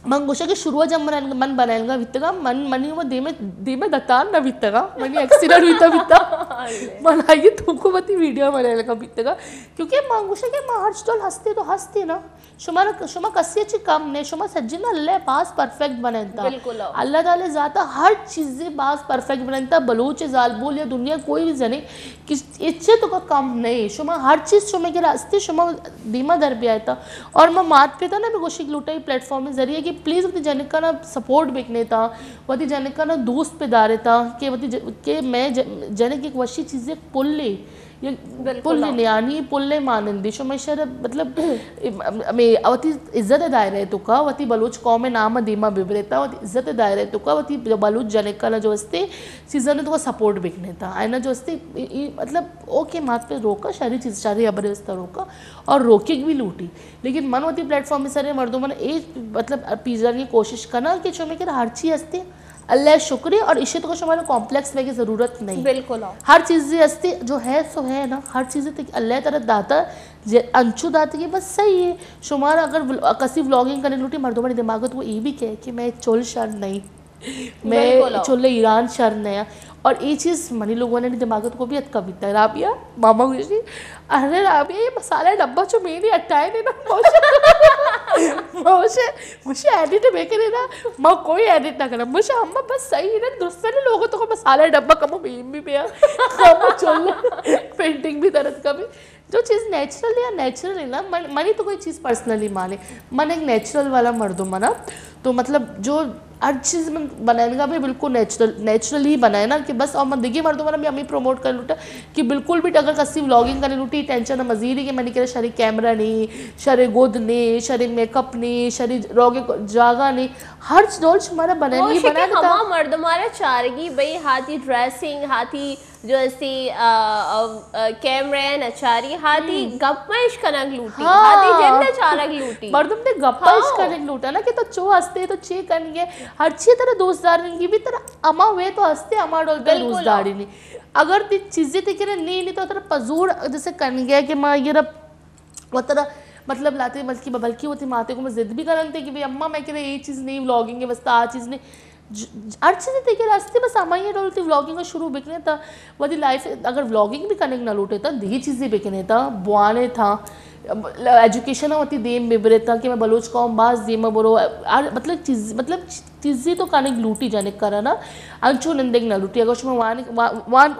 من گوشاں کہ شروع جب من، من بنائینگا بیتگا، من، منی وہ دیمے، دیمے دتان نہ بیتگا، منی ایکسیڈنٹ بیتا بیتا۔ من آئی تو کو وتی ویڈیو بنائینگا بیتگا، کیونکہ من گوشاں کہ ما ہر چطور ہستے تو ہستے نا، شما، شما کسی چی کم نے، شما سجن اللہ باز پرفیکٹ بنائینتا۔ بالکل۔ اللہ تعالی ذات ہر چیزے باز پرفیکٹ بنائینتا، بلوچ زالبول یا دنیا کوئی بھی جنے کہ اچے تو کا کم نہیں، شما ہر چیز شما کے راستے شما دیما در بیایتا۔ اور ما مات پتا نا بھی گوشی لوٹا ہی پلیٹ فارم ذریعے کہ پلیز وتی جنکا نا سپورٹ بکنے تا، وتی جنکا نا دوست پہ دارے تا کہ وتی ج-، کہ میں ج-، جنک ایک وشی چیزے پلے، یہ بالکل۔ پل نیانی پل مانندی شما شر مطلب ہمیں وتی عزت دائرے تو کا وتی بلوچ قوم نام دیما ببرے تا، وتی عزت دائرے تو کا وتی بلوچ جنکا نا جو استے سیزن تو کا سپورٹ بکنے تا، آئینا جو استے ای، ای، مطلب اوکے مات پہ روکا، شری چیز، شری ابرے استا روکا اور روکے بھی لوٹی۔ لیکن من وتی پلیٹ فارم سر مردم من اے مطلب پیش دارگی کوشش کنا کہ چو میں کہ ہر چی ہستی اللہ شکر ہے اور اشی تو شما کمپلیکس میں کی ضرورت نہیں۔ بالکل۔ ہر چیز ہستی جو ہے سو ہے نا، ہر چیز تے اللہ طرف داتا، جے انچو داتا کہ بس صحیح ہے۔ شمارا اگر ول-، کسی ولاگنگ کرنے لوٹی مردم نے دماغ تو یہ بھی کہے کہ میں چول شر نہیں، میں بالکل۔ چولے ایران شر نیا۔ اور یہ چیز منی لوگوں نے دماغ کو بھی اتکا بیتا ہے۔ رابعہ، ماما گوشی، ارے رابعہ، یہ مسالہ ڈبہ چو میں نہیں ہٹائے نہیں نا، موشے، موشے، موشے ایڈٹ میں کرے نا، ما کوئی ایڈٹ نہ کرنا۔ موشے ہم بس صحیح ہے نا، دوسرے لوگوں تو کو مسالہ ڈبہ کمو بیم بھی بیا، کمو چولے، پینٹنگ بھی درد کا بھی۔ جو چیز نیچرل یا نیچرل ہے نا، من، منی تو کوئی چیز پرسنلی مانے، من ایک نیچرل والا مردم ہوں نا، تو مطلب جو ہر چیز من بنائینگا بھی بالکل نیچرل، نیچرلی بنائے نا کہ بس، اور من دیگی مردم بھی ہمیں پروموٹ کر لوٹا کہ بالکل بھی اگر کسی ولاگنگ کرنے لوٹی ٹینشن مزیری کہ منی کرے شری کیمرہ نہیں، شری گود نہیں، شری میک اپ نہیں، شری روگے جاگہ نہیں، ہر ڈول شمارا بنائینگی بنا دیتا۔ ہما مردمارا چارگی بھئی ہاتی ڈریسنگ، ہاتی جو استی، آ، آ، آ، کیمرہ نچاری ہاتی گپ مش کنگ لوٹی، ہاں۔ ہاتی جند چارگ لوٹی۔ مردم تے گپ مش کنگ لوٹا نا کہ تو چو ہستے تو چے کنگے، ہر چی ترا دوست دارنگی بھی ترا اما وے تو ہستے اما ڈول تے دوست داری نہیں۔ اگر تی چیزیں تے کرے نہیں، نہیں تو ترا پزور جیسے کنگے کہ ما یہ رب و ترا مطلب لاتے بلکہ، بلکہ وتی ماتے کو میں ضد بھی کرنتے کہ بھئی اماں میں کہ یہ چیز نہیں، ولاگنگ ہے واسطہ آ چیز نہیں۔ ج-، ج-، ہر چیز تے کہ راستے بس اماں یہ ڈول تی ولاگنگ شروع بکنے تا، وتی لائف اگر ولاگنگ بھی کنگ نہ لوٹے تا، دیگی چیزیں بکنے تا، بوانے تھا، ایجوکیشن وتی دیم ببرے تا کہ میں بلوچ قوم باز دیم برو، ہر مطلب چیز، مطلب چیزیں تو کنگ لوٹی جنک کرنا، انچو نندگ نہ لوٹی۔ اگر شما وان، وان، وان،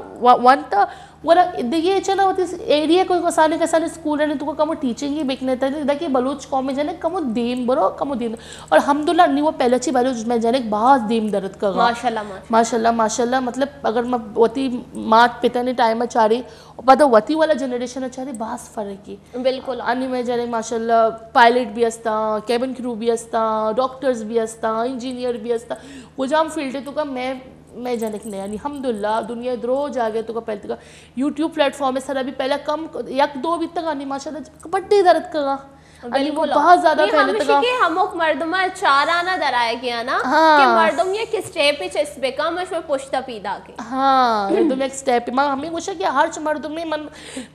وان تا گڑا دگہ چنا وتی ایریا کوئی کسانیں کسانیں اسکول نے تو کمو ٹیچنگ ہی بکنے تا، دگہ بلوچ قوم جنے کمو دیم برو، کمو دیم۔ اور الحمدللہ نی وہ پہلے چی بلوچ میں جنے باز دیم درت کا۔ ماشاءاللہ، ماشاءاللہ۔ ماشاءاللہ، ماشاءاللہ، مطلب اگر میں وتی مات پتا نے ٹائم چاری، پدا وتی والا جنریشن چاری، باز فرق ہے۔ بالکل۔ انی میں جنے ماشاءاللہ پائلٹ بھی ہستا، کیبن کرو بھی ہستا، ڈاکٹرز بھی ہستا، انجینئر بھی ہستا، کجام فیلڈ تو کا میں میں جنک نے، یعنی الحمدللہ دنیا درو جاگے تو کا پہلے تک یوٹیوب پلیٹ فارم سر ابھی پہلا کم یک دو بھی تک آنی ماشاءاللہ بڈے درد کا۔ انی وہ بہت زیادہ پہلے تک کہ ہموک مردمہ چارانا درائے گیا نا، ہاں۔ کہ مردم یہ کس ٹیپ چس بکا مش میں پشتا پیدا کے۔ ہاں، مردم ایک سٹیپ ما ہمیں گوشا کہ ہر چ مردم میں من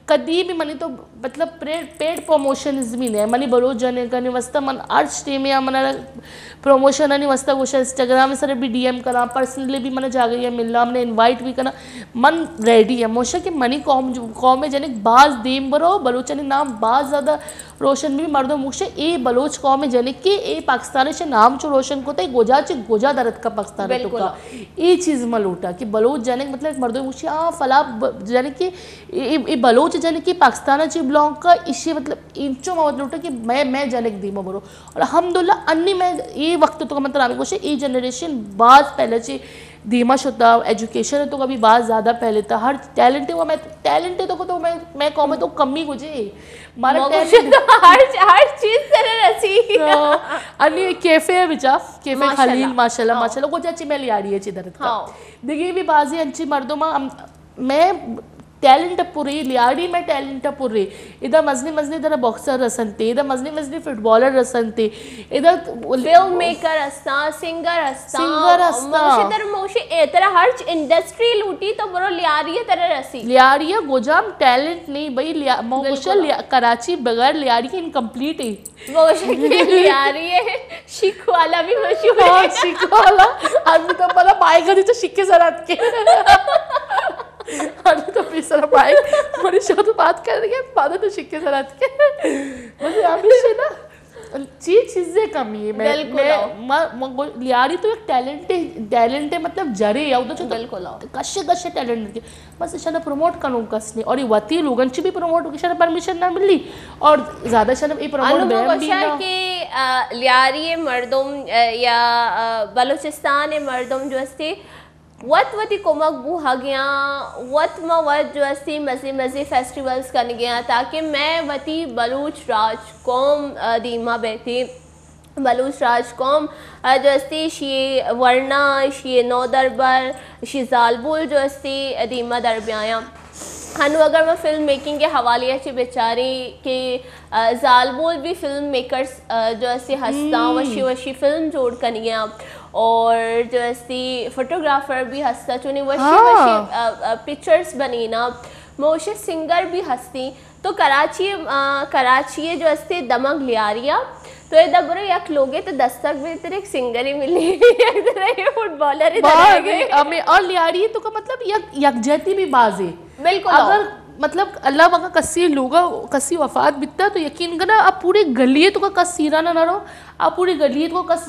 کدی بھی منی تو مطلب پیڈ، پیڈ پروموشنز بھی نہیں۔ منی بلوچ جنے کنے واسطہ من ہر ٹیم یا من پروموشن انی واسطہ گوشا انسٹاگرام سر بھی ڈی ایم کرا، پرسنلی بھی من جاگہ یا ملا، من انوائٹ بھی کرا، من ریڈی ہے۔ موشا کہ منی قوم، قوم جنے باز دیم برو، بلوچانی نام باز زیادہ روشن بھی۔ مردم موشا اے بلوچ قوم جنے کہ اے پاکستان سے نام چو روشن کو تے گوجا چے گوجا درت کا پاکستان تو کا۔ اے چیز ما لوٹا کہ بلوچ جنے مطلب مردم موشا آ فلا جنے کہ اے، اے، اے بلوچ جنے کہ پاکستان چے بلونگ کا، ایشی مطلب انچو ما لوٹا کہ میں، میں جنک دیما برو۔ اور الحمدللہ انی میں اے وقت تو من ترا گوشے اے جنریشن باز پہلے چے دیما شتا، ایجوکیشن تو کبھی باز زیادہ پہلے تھا۔ ہر ٹیلنٹ ہے وہ میں، ٹیلنٹ ہے تو کو تو میں، میں قوم تو کمی گوجے۔ مارا ٹیلنٹ ہر، ہر چیز تیرے رسی۔ انی کیفے بچا، کیفے خلیل ماشاءاللہ، ماشاءاللہ، گوجا چی میں لیاری ہے چی درت کا۔ دیگی بھی بازی انچی مردم میں ٹیلنٹ پورے، لیاڑی میں ٹیلنٹ پورے۔ ادا مزنی مزنی ترا باکسر رسنتے، ادا مزنی مزنی فٹبالر رسنتے، ادا فلم میکر ہستاں، سنگر ہستاں، سنگر ہستاں۔ موشی تر موشی اے ترا ہرچ انڈسٹری لوٹی تو برو لیاری ترا رسی۔ لیاری گجام ٹیلنٹ نہیں بھائی، لیا-، مو بالکل۔ گوشا لیا-، کراچی بغیر لیاری کے انکمپلیٹ ہے۔ موشی کے لیاری ہے، شیک والا بھی مشہور ہے۔ ہاں، شیک والا۔ ابھی تو پتا پائے گا تو شیک کے سر آت کے۔ ابھی تو پیسر پائے۔ ہماری شو تو بات کر رہی ہے، پادا تو شیک کے سر آت کے۔ بس ہمیشہ نا چی چیزیں کمی ہے۔ میں، بالکل۔ میں، ما-، ما-، گو-، لیاری تو ایک ٹیلنٹ ہے، ٹیلنٹ ہے، مطلب جرے یا ادھر چھو تو بالکل۔ کشے کشے ٹیلنٹ ہے۔ بس ایشانا پروموٹ کنوں کس نے، اور یہ وتی لوگن چی بھی پروموٹ، ایشانا پرمیشن نہ ملی، اور زیادہ ایشانا یہ پروموٹ انو بیم بھی گوشا نہ۔ کہ، آ، لیاری مردم، آ، یا، آ، بلوچستان مردم جو استے، وت وتی کمک بوہگیاں، وت ما وت جو استی مزے مزے فیسٹیولز کنگیاں، تاکہ میں وتی بلوچ راج قوم، آ، دیما بیتی۔ بلوچ راج قوم، آ، جو استی شی ورنا، شی نودربر، شی زالبول جو استی دیما در بیایاں۔ ہنو اگر ما فلم میکنگ کے حوالے چی بچاری کہ، آ، زالبول بھی فلم میکرز، آ، جو استی ہستاں، وشی وشی فلم جوڑ کنگیاں اور جو استی فوٹوگرافر بھی ہستا، چونی وشی ہاں۔ وشی، آ، آ، پکچرز بنینا، موشی سنگر بھی ہستی۔ تو کراچی، آ، کراچی جو استے دمگ لیاریا، تو ادا برو یک لوگے تو دستک بہتر ایک سنگرے ملی، یک طرح یہ فٹبالر۔ باز ہمیں اور لیاری تو کا مطلب یک، یکجہتی بھی بازے۔ بالکل۔ اگر مطلب اللہ مگا کسی لوگا کسی وفات بیتا تو یقین کرنا اب پوری گلی تو کا کس سیرا نہ رہو، اب پوری گلی تو کا کس،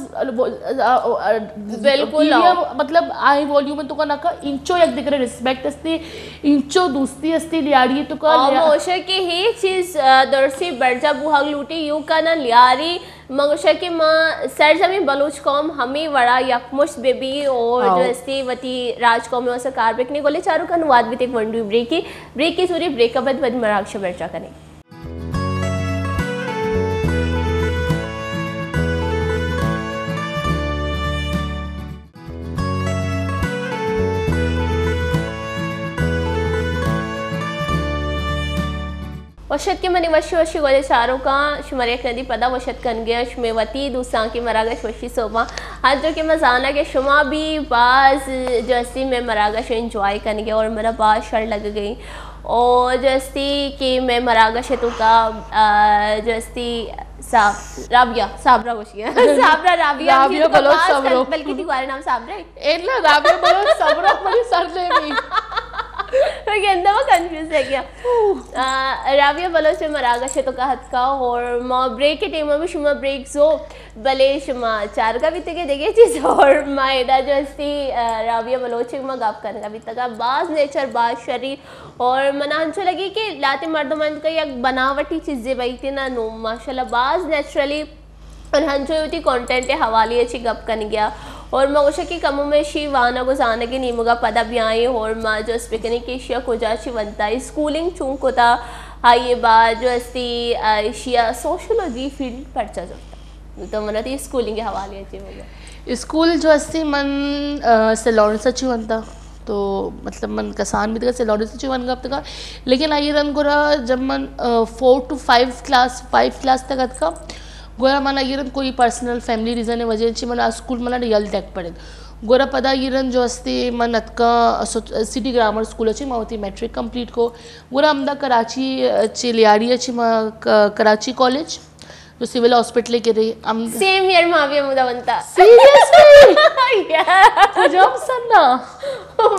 بالکل۔ ٹی وی مطلب ہائی والیوم تو کا نہ کا انچو یک دگرے ریسپیکٹ استے، انچو دوستی استے لیاری تو کا آ، لیا-، موشے کہ ہی چیز، آ، درسی برجا بوہگ لوٹی یو کا نہ لیاری۔ من گوشاں کہ ما سرجمیں بلوچ قوم ہمے وڑا یکمشت بہ بی اور آؤ۔ جو استی وتی راج قوم واسطہ کار بکنی۔ گلیں چاروکاں وہد بیت ایک ونڈوی بریکے، بریکے زوری، بریک بعد وتی مراگش برجا کنیں۔ وش اتکے منی وشی وشی گلیں چاروکاں، شمارا یک ندی پدا وش اتک کنگے آں، شمے وتی دوستانکیں مراگش وشی سوباں۔ ہنچو کہ من زاناں کہ شما بھی باز جو استی مئے مراگش انجوائے کنگے اور منا باز شر لگگئی۔ اور جو استی کہ مئے مراگش توکا، آ، جو استی صاحب، رابعہ، صابرہ گوشی۔ صابرہ، رابعہ، رابعہ بلوچ صبرو۔ بلکہ تی گوارے نام صابرہ ہے۔ اے نہ، رابعہ بلوچ صبرو منی سر نیمی۔ میں گندہ وہ کنفیوز ہے کیا؟ آ، رابعہ بلوچ مئے مراگش توکا ہتکا اور ما بریک کے ٹائم میں شما بریک زو، بلے شما چارگا بیتگے دگہ چیز اور ما ادا جو استی، آ، رابعہ بلوچ ما گپ کنگا بیتگا، باز نیچر باز شری اور منا انچو لگی کہ لاتے مردم انت کا یک بناوٹی چیزے بئیتے نا، نو ماشاءاللہ باز نیچرلی اور ہنچو وتی کانٹینٹ حوالے چی گپ کنگیا اور ما گوشا کہ کمو میں شی وانگ و زانگ نیمگا پدا بیائیں اور ما جست بکنیں کہ شیا کجا چی ونتا، اسکولنگ چون کتا، آئیے بعد جو استی، آ، شیا سوشولوجی فیلڈ پرچا زرتا۔ تو منا تی اسکولنگ حوالے چی ہوگا۔ اسکول جو استی من، آ، سیلورنس چی ونتا۔ تو مطلب من کسان بیتگا، سیلورنس چی ونگا بیتگا۔ لیکن آئی رند گورا جب من، آ، four to five class, five class تک اتکا، گورا من آئی رند کوئی پرسنل فیملی ریزن وجہ چی من آ اسکول من یل تک پڑھت۔ گورا پدا آئی رند جو استی من اتکا سو-، سٹی گرامر اسکول چی من وتی میٹرک کمپلیٹ کو۔ گورا ہمدا کراچی چی لیاری چی من ک-، کراچی کالج جو سول ہاسپٹل کے رہی ہم۔ سیم ایئر ما بھی ہمودا بنتا۔ سیریسلی؟ یس۔ کجام سنا؟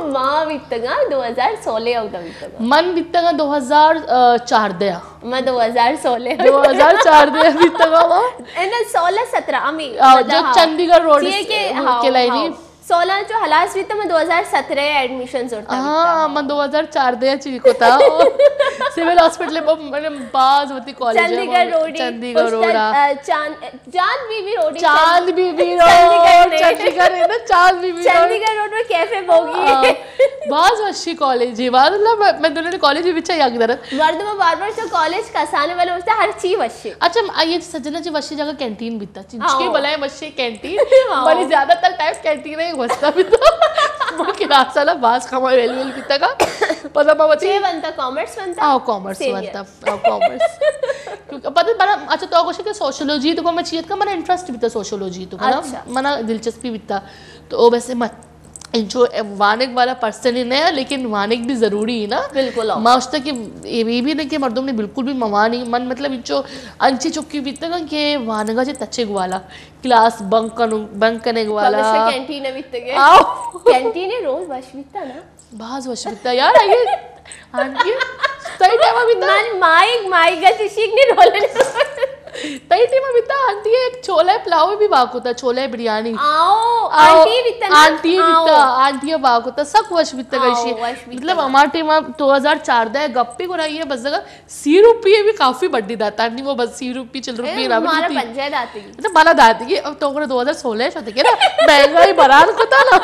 ما بیتگا دو ہزار سولہ اودا بیتگا۔ من بیتگا دو ہزار چاردہ۔ ما دو ہزار سولہ۔ دو ہزار چاردہ بیتگا ما۔ انا سولہ سترہ امی۔ آ، جو چندی گڑھ روڈ چیئے کے، ہاں، کے لائنی۔ ہاں۔ سولہ چو ہلاس بیتا، من دو ہزار سترہ ایڈمیشن زرتا بیتا۔ ہاں، من دو ہزار چاردہ چی کتا۔ سول ہاسپٹل پر من باز وتی کالج چندی گڑھ روڈی، چندی گڑھ روڈا۔ آ، چاند، چاند بی بی روڈی، چاند بی بی روڈ، چندی گڑھ ہے نا، چاند بی بی روڈ۔ چندی گڑھ روڈ میں کیفے بوگی۔ ہاں، باز وشی کالج ہے، باز مطلب میں، میں دونوں نے کالج بھی بچا یاد کرت۔ مردم بار بار تو کالج کسانے والے ہوتا ہر چی وشی۔ اچھا، آئیے سجنا جی وشی جگہ کینٹین بیتا۔ چنچکی ہاں۔ بلائیں وشی کینٹین۔ ہاں۔ بڑی زیادہ تر ٹائم کینٹین ہی گوستا بیتا۔ باقی رات سالا باز کھما ویل ویل بیتا کا۔ پدا ما وتی چے ونتا؟ کامرس ونتا؟ آو، کامرس ونتا۔ آو، کامرس۔ کیونکہ پدا بڑا، اچھا، تو گوشے کہ سوشولوجی تو کو میں چیت کا، منا انٹرسٹ بیتا سوشولوجی تو کا نا، اچھا۔ منا دلچسپی بیتا۔ تو او ویسے مت انچو وانگ والا پرسن ہی نہ، لیکن وانگ بھی ضروری ہے نا۔ بالکل، آو۔ ما اشتا کہ یہ بھی نہیں کہ مردم نے بالکل بھی موانی، من مطلب انچو انچی چکی بیتا کہ وانگا چے تچے گوالا، کلاس بنک کنو، بنک کرنے والا۔ مدرسہ کینٹین بیتا گے۔ آو۔ کینٹین روز وش بیتا نا۔ باز وش بیتا یار، آئیے۔ آنٹی، تئی ٹائم بیتا؟ من مائیگ، مائیگ چشیک نہیں رولے۔ تئی ٹائم بیتا آنٹی ایک چھولے پلاؤ بھی واکو تا، چھولے بریانی۔ آو، آو، آنٹی بیتا نا؟ آنٹی آو۔ بیتا، آنٹی واکو تا، سک وش بیتا آو، گشی۔ وش بیتا۔ مطلب، ہمارا ٹائم دو ہزار چاردہ گپی کو رہی ہے، بس اگر سی روپیے بھی کافی بڈی داتا، نہیں وہ بس سی روپی، چل روپی اے، رابط ہمارا ہوتی۔ پنجہ داتی۔ مطلب، بھلا داتی کہ اب تو اگر دو ہزار سولہ شو تے کہ نا، مہنگائی بران کو تا نا۔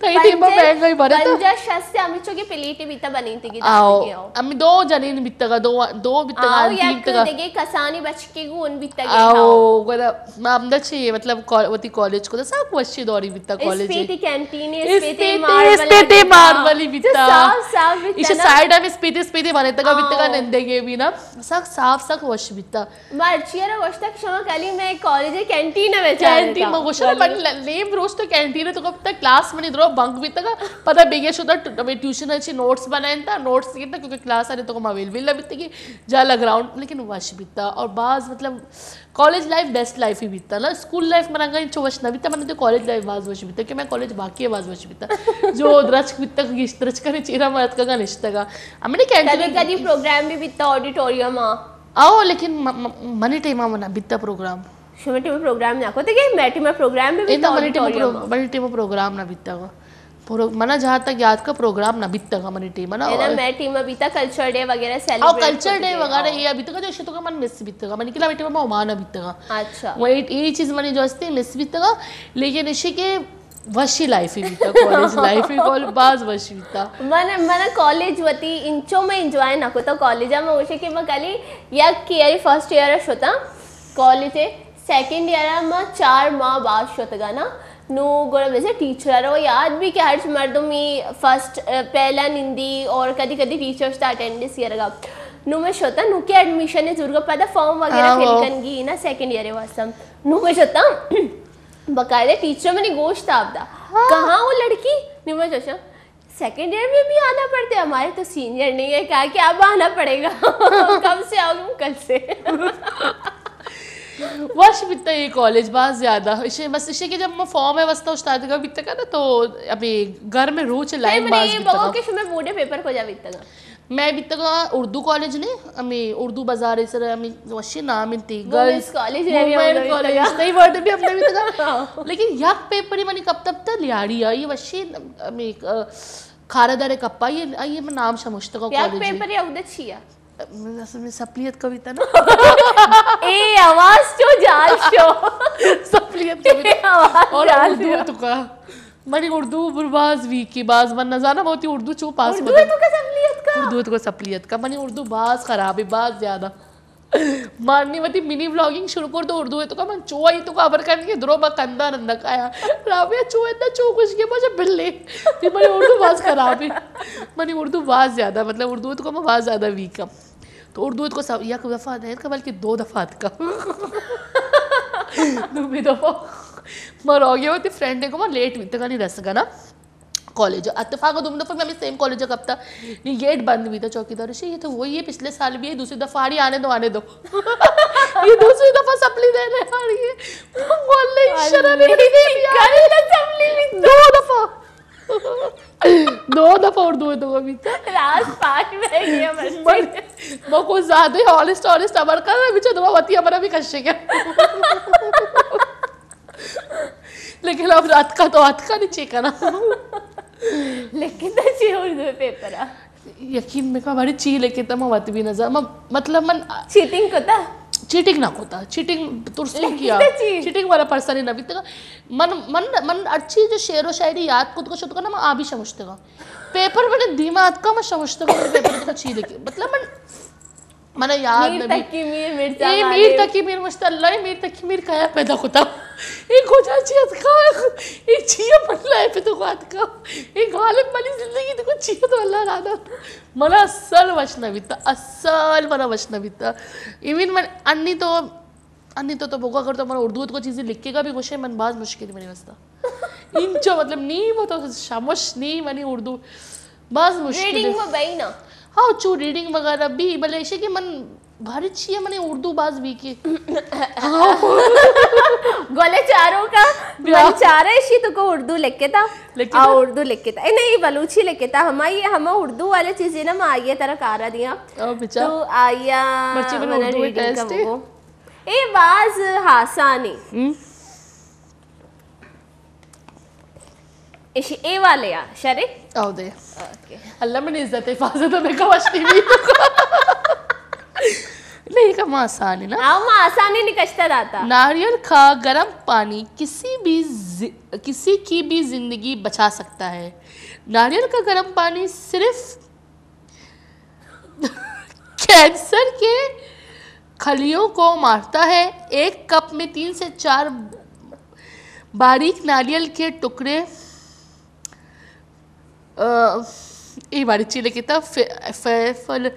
تئی ٹیم پہ پنجاہ، مہنگائی بھرے تا۔ پنجاہ شست سے ہمیں چو کہ پلیٹی بیتا بنی تھی کہ آو، داتی کہ آو۔ ہمیں دو جنین بیتا گا، دو، دو بیتا گا، آو، تین یک بیتا گا۔ دیگه کسانی بچکی گون بیتا گا، آو، آو۔ گودا، ما ہم دا چی، مطلب، کال-، وتی کالج کو دا سب وشی دوری بیتا کالج۔ اسپیتی کینٹین، اسپیتی اسپیتی، ماربل اسپیتی بیتا۔ ماربلی بیتا۔ صاف، صاف بیتا ایشی نا۔ سائیڈ ہم اسپیتی، اسپیتی بنے تگا بیتا گا آو۔ نندے گے بھی نا۔ سک صاف، سک وش بیتا۔ مرچی را گوشتا کہ شما کلی میں کالج کینٹین میں چارے کینٹین تا۔ میں گوشتا بلے۔ من ل-، نیم روز تو کینٹین تو کب تک کلاس منی درو بنک بیتا گا، پدا بیگے شو تا ٹ-، میں ٹیوشن اچھی نوٹس بنائیں تا، نوٹس کیتا کیونکہ کلاس آنے تو ما ویل ویل بیتا کی جالا گراؤنڈ، لیکن وش بیتا اور باز مطلب کالج لائف بیسٹ لائف ہی بیتا نا، اسکول لائف من انگا انچو وش نہ بیتا، من تو کالج لائف باز وش بیتا کہ میں کالج واقعی باز وش بیتا۔ جو درچک بیتا گیش درچک نے چیرا مات کا نشتا گا۔ ہمیں کینٹین کدی کدی پروگرام بھی بیتا آڈیٹوریم آ۔ آؤ، لیکن م-، م-، منی ٹائم ءَ نہ بیتا پروگرام۔ شمے ٹائم ءَ پروگرام نہ کتگ؟ مئے ٹائم ءَ پروگرام بھی بیتا، منی ٹائم ءَ آڈیٹوریم پرو-، ءَ۔ منی ٹائم ءَ پروگرام نہ بیتا۔ پرو-، منا جہاں تک یاد کا پروگرام نہ بیتا منی ٹائم ءَ نا۔ ہے نا، اور مئے ٹائم ءَ بیتا کلچر ڈے وغیرہ اور سیلیبریٹ کلچر ڈے وغیرہ۔ یہ بیتا جو شتو کا من مس بیتا، منی کلا ٹائم ءَ مانا بیتا۔ اچھا۔ وہ یہ، یہ چیز منی جو استی مس بیتا، لیکن اسی کے وشی لائف ہی بیتا، کالج لائف ہی کال-، باز وشی بیتا۔ من، من کالج وتی انچو میں انجوائے نہ کتا کالج ءَ، من گوشے کہ من کلی یک ایئر، فرسٹ ایئر شتا کالج ءَ، سیکنڈ ایئر ءَ من چار ماہ بعد شتگا نا، نو گڑا ویسے ٹیچر ءَ رو یاد بھی کہ ہرچ مردمی فرسٹ، پہلا نندی اور کدی کدی ٹیچرز تا اٹینڈنس ایرگا۔ نو میں شتا، نو کہ ایڈمیشن زورگا پدا فارم وغیرہ ہاں، فل ہاں۔ کنگی نا سیکنڈ ایئر واسطہ۔ نو میں شتا، باقاعدہ ٹیچر منی گوشت آپ دا، ہاں۔ کہاں وہ لڑکی؟ نو میں چوشا، سیکنڈ ایئر میں بھی آنا پڑتا ہے، ہمارے تو سینئر نہیں ہے، کہا کہ اب آنا پڑے گا۔ کب سے آؤ گے؟ کل سے۔ وش بیتا یہ کالج باز زیادہ۔ اسے بس اسے کہ جب میں فارم ہے واسطہ استاد کا بیتا کا نا، تو ابھی گھر میں روچ لائف باز بیتا کا۔ کہ شمے بورڈ پیپر کو جا بیتا کا؟ میں بیتا کا اردو کالج نے، ہمیں اردو بازار سر ہمیں وشی نام انتی، womens girls college, women college, تئی ورڈ بھی ہم نے بیتا کا۔ لیکن یک پیپر ہی منی کب تب تا لیاڑی آئی وشی ہمیں، آ، کھارا دارے کپا، یہ، یہ نام شمشتگا یک کالج۔ پیپر یا اودے چیا؟ اصل میں سپلیت کا بیتا نا۔ اے آواز چو جال شو۔ سپلیت کا بیتا۔ آواز اور جال اردو شو۔ تو کا۔ منی اردو بر باز ویکی، باز من نزانا بہت اردو چو پاس اردو مدد۔ تو کا سپلیت کا؟ اردو تو کا سپلیت کا۔ منی اردو باز خراب ہے، باز زیادہ۔ مانی وتی منی ولاگنگ شروع کر تو اردو ہے تو کا من چو آئی تو کا خبر کرنے کے درو با کندہ نندہ کایا۔ رابعہ چو اتنا چو خوش کے مجھے بلے۔ تی منی اردو باز خراب ہے۔ منی اردو باز زیادہ، مطلب اردو تو کا میں باز زیادہ ویک ہم۔ تو اردو تو کا سب، یک دفعہ نہیں کا بلکہ دو دفعہ کا۔ دومی دفعہ۔ مر آگے ہوتی فرینڈ کو میں لیٹ بیتا کا نہیں رس گا نا۔ کالج ءَ۔ اتفاق ءَ دومی دفعہ ہمے سیم کالج ءَ کپتا۔ نی گیٹ بند بیتا، چوکیدار شی، یہ تو وہی ہے، پچھلے سال بھی ہے، دوسری دفعہ آ رہی، آنے دو، آنے دو۔ یہ دوسری دفعہ سپلی دے رہے آ رہی ہے۔ واللہ شرم نہیں ہے۔ دو دفعہ۔ دو دفعہ اردو ہے تو بیتا۔ راز پاک میں گیا بچے۔ میں کو زیادہ ہی آنسٹ، آنسٹ امر کر رہا ہے، بیچے دو وتی امر بھی کشے گیا۔ لیکن اب اتکا تو اتکا نہیں چی کنا۔ لیکن تو چی اردو پیپر آ؟ یقین میں کا بڑی چی لیکن تو میں وت بھی نظر، میں، مطلب من چیٹنگ کتا؟ چیٹنگ نہ کتا، چیٹنگ ترسو کیا۔ چیٹنگ والا پرسن ہی نہ بیتا۔ من، من، من ہر چیز جو شعر و شاعری یاد کت کو شد کو نا، میں آ بھی سمجھتے گا۔ پیپر من دیما اتکا، میں سمجھتے گا، میں پیپر تو چی لیکن، مطلب من من یاد میر نبی۔ تقی میر مرزا اے میر غالب۔ تقی میر مشت اللہ، اے میر تقی میر کیا پیدا کتا؟ اے کجا چی اتکا؟ اے چی ءَ من لائف ءِ توکا اتکا؟ اے غالب منی زندگی ءِ توکا چی ءَ تو اللہ دادا؟ منا اصل وش نہ بیتا، اصل منا وش نہ بیتا۔ ایون من انی تو، انی تو، تو بگو اگر تو من اردو ءِ توکا چیزے لکھے گا بھی گوشے، من باز مشکل منی واسطہ۔ انچو مطلب نی، وہ تو شمش نی منی اردو باز مشکل۔ ریڈنگ میں بئی نا۔ ہاں، چو ریڈنگ وغیرہ بھی، بلے ایشی کہ من بھاری چی ہے، منی اردو باز ویک ہے۔ گولے چاروں کا، بیا۔ من چارے ایشی توکا اردو لکھتا۔ لکھتا؟ آ، اردو لکھتا۔ اے نہیں، بلوچی لکھتا۔ ہمائی، ہما اردو والے چیزیں نا، ما آئیے ترا کارا دیا۔ او بچا۔ تو آیا مرچی من منا اردو ریڈنگ کا ٹیسٹ ہے۔ بگو۔ اے باز آسانی۔ ہم۔ ایشی اے والے آ، شرے؟ او دے۔ اوکے۔ اللہ منی عزت حفاظت میں کمش نہیں بھی۔ نہیں، کم آسان ہے نا؟ ہاں، ما آسانی نکشتا داتا۔ ناریل کا گرم پانی کسی بھی ز-، کسی کی بھی زندگی بچا سکتا ہے۔ ناریل کا گرم پانی صرف کینسر کے خلیوں کو مارتا ہے۔ ایک کپ میں تین سے چار باریک ناریل کے ٹکڑے، آ، اے باری چی لکھتا؟ ف-، ف-، فل-،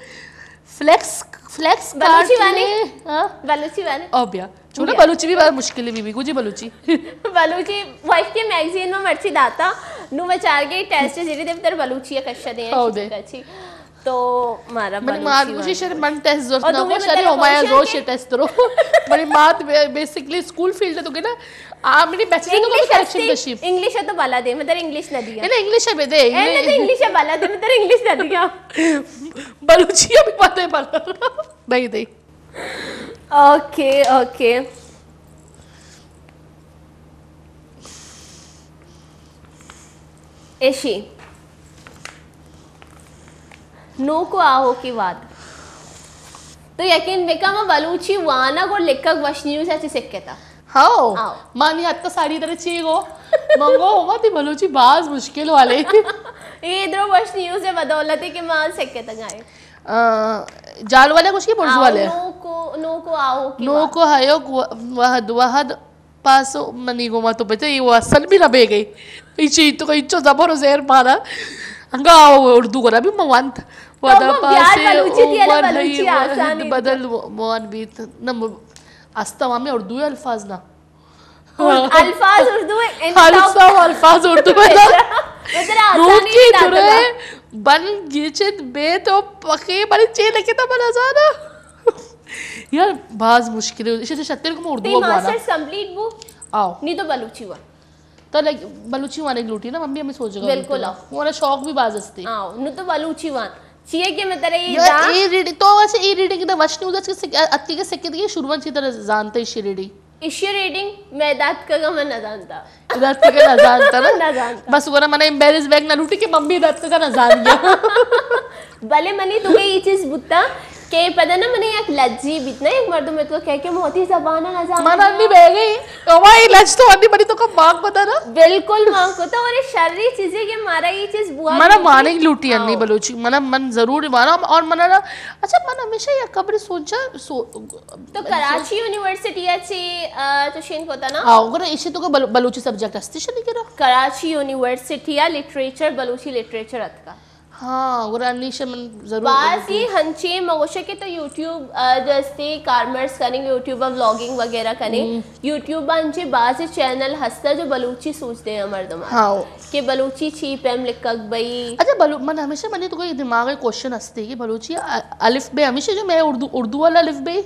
فلیکس، فلیکس بلوچی کاٹ وانی؟ لے۔ ہاں؟ بلوچی وانی؟ او بیا۔ چونہ بیا۔ بلوچی بھی بڑا مشکل ہے، بی بی، گوجی بلوچی۔ بلوچی وائف کے میگزین میں مرچی داتا، نو بچار گئی ٹیسٹ زیری دے، تر بلوچی کشا دے ہیں، او دے۔ شکا چی۔ تو مارا منی بلوچی مات گوشی وانی شر گوشی۔ من ٹیسٹ زورت اور نہ تمہیں کو، شر مطلب ہمایا کوشن روش کے؟ ٹیسٹ رو۔ منی مات بے-، بیسکلی اسکول فیلڈ تو گنا، آ، منی بیچلر تو انگلش کریکشن ہستی؟ کشی۔ انگلش تو بلا دے، مطلب انگلش نہ دیا۔ اے نا، انگلش ہے بے دے، اے نا، انگلش۔ تو انگلش ہے بلا دے، مطلب انگلش نہ دیا۔ بلوچی بھی پتہ ہے بلا۔ نہیں دے۔ Okay, okay. ایشی۔ نوک ءُ آہوکیں وہد۔ تو یقین بکن، من بلوچی وانگ اور لکھگ وش نیوز ءَ چہ سکتا۔ ہاؤ۔ ہاؤ۔ مانی حتی ساڑی ترا چی گو؟ من گو، ہما تئی بلوچی باز مشکل والے۔ اے درو وش نیوز ءِ بدولت کہ ما سکتگائیں۔ آ، جال والے گوشی برز والے؟ آؤ، نوک ءُ، نوک ءُ آہوکیں وہد۔ نوک ءُ آہوک وہد، وہد۔ پاسو منی گوما تو بچے، یہ وہ اصل بھی نہ بے گئی۔ ایچی تو کئی چو زبر و زیر مارا۔ انگا اردو گرا بھی موانت۔ تو ودا ہم بیار پاسے بلوچی تھی، عمر اللہ بلوچی نہیں آسانی بدل۔ موان بیت۔ نہ م-، استا ہمیں اردو الفاظ نا۔ الفاظ اردو ہے، انت الفاظ، الفاظ اردو ہے نا۔ ادھر آسانی نوکی نہیں درے بن گیچت بے تو پخے بڑی چے لکھتا بنا زیادہ۔ یار، باز مشکل ہے۔ اسے تو شتر کو اردو تئی بوانا۔ ماسٹرز کمپلیٹ بو؟ آؤ۔ نی تو بلوچی وان۔ تو لگ-، بلوچی وان ایک لوٹی نا، من بھی ہمیں سوچ گا بالکل۔ آؤ۔ ہمارا شوق بھی باز ہستی۔ آؤ، نو تو بلوچی وان۔ چیئے کہ میں ترے یہ یار، دا اے ریڈنگ، تو ویسے اے ریڈنگ دا وش نیوز اچ کے سک-، اتکی کے سکے دی شروع چی طرح زانتے شی ریڈنگ۔ ایشی ریڈنگ میں داتکگا من نہ زانتا۔ داتکگا نہ زانتا نا؟ نہ زانتا۔ بس گورا منا امبیرس بیگ نہ لوٹی کہ ممی داتکگا نہ زانیا۔ بلے منی تو یہ چیز بوتا کہ پدا نا منی یک لجی بیت نا، یک مردم تو کہہ کہ موتی زبان نہ زانتا۔ منا نہیں بہ گئی۔ ہماری لج تو انی بڑی تو کا مانگ پتا نا؟ بالکل مانگ کو تو، اور یہ شری چیزیں کہ مارا یہ چیز بوا منا مانگ لوٹی انی بلوچی۔ منا من ضرور مانا اور منا نا، اچھا من ہمیشہ یک خبر سوچا، سو-، تو کراچی یونیورسٹی ءَ چی، آ، تو شین کوتا نا؟ ہاں، اگر ایشی تو کہ بل-، بلوچی سبجیکٹ ہستی شنی کرا؟ کراچی یونیورسٹی ءَ لٹریچر، بلوچی لٹریچر اتکا۔ ہاں، اگر انیش من ضرور بازی ہنچی مگوشے کہ تو یوٹیوب، آ، جستی کارمرز کنی، یوٹیوب ءَ ولاگنگ وغیرہ کنی۔ ہم۔ یوٹیوب ءَ انچی بازی چینل ہستا جو بلوچی سوچ دے مردم۔ ہاں۔ کہ بلوچی چی پیم لکھگ بئی۔ اچھا، بلو-، من ہمیشہ منی تو کوئی دماغ کوشچن ہستی کہ بلوچی ا-، الف بے ہمیشہ جو میں اردو، اردو والا الف بے؟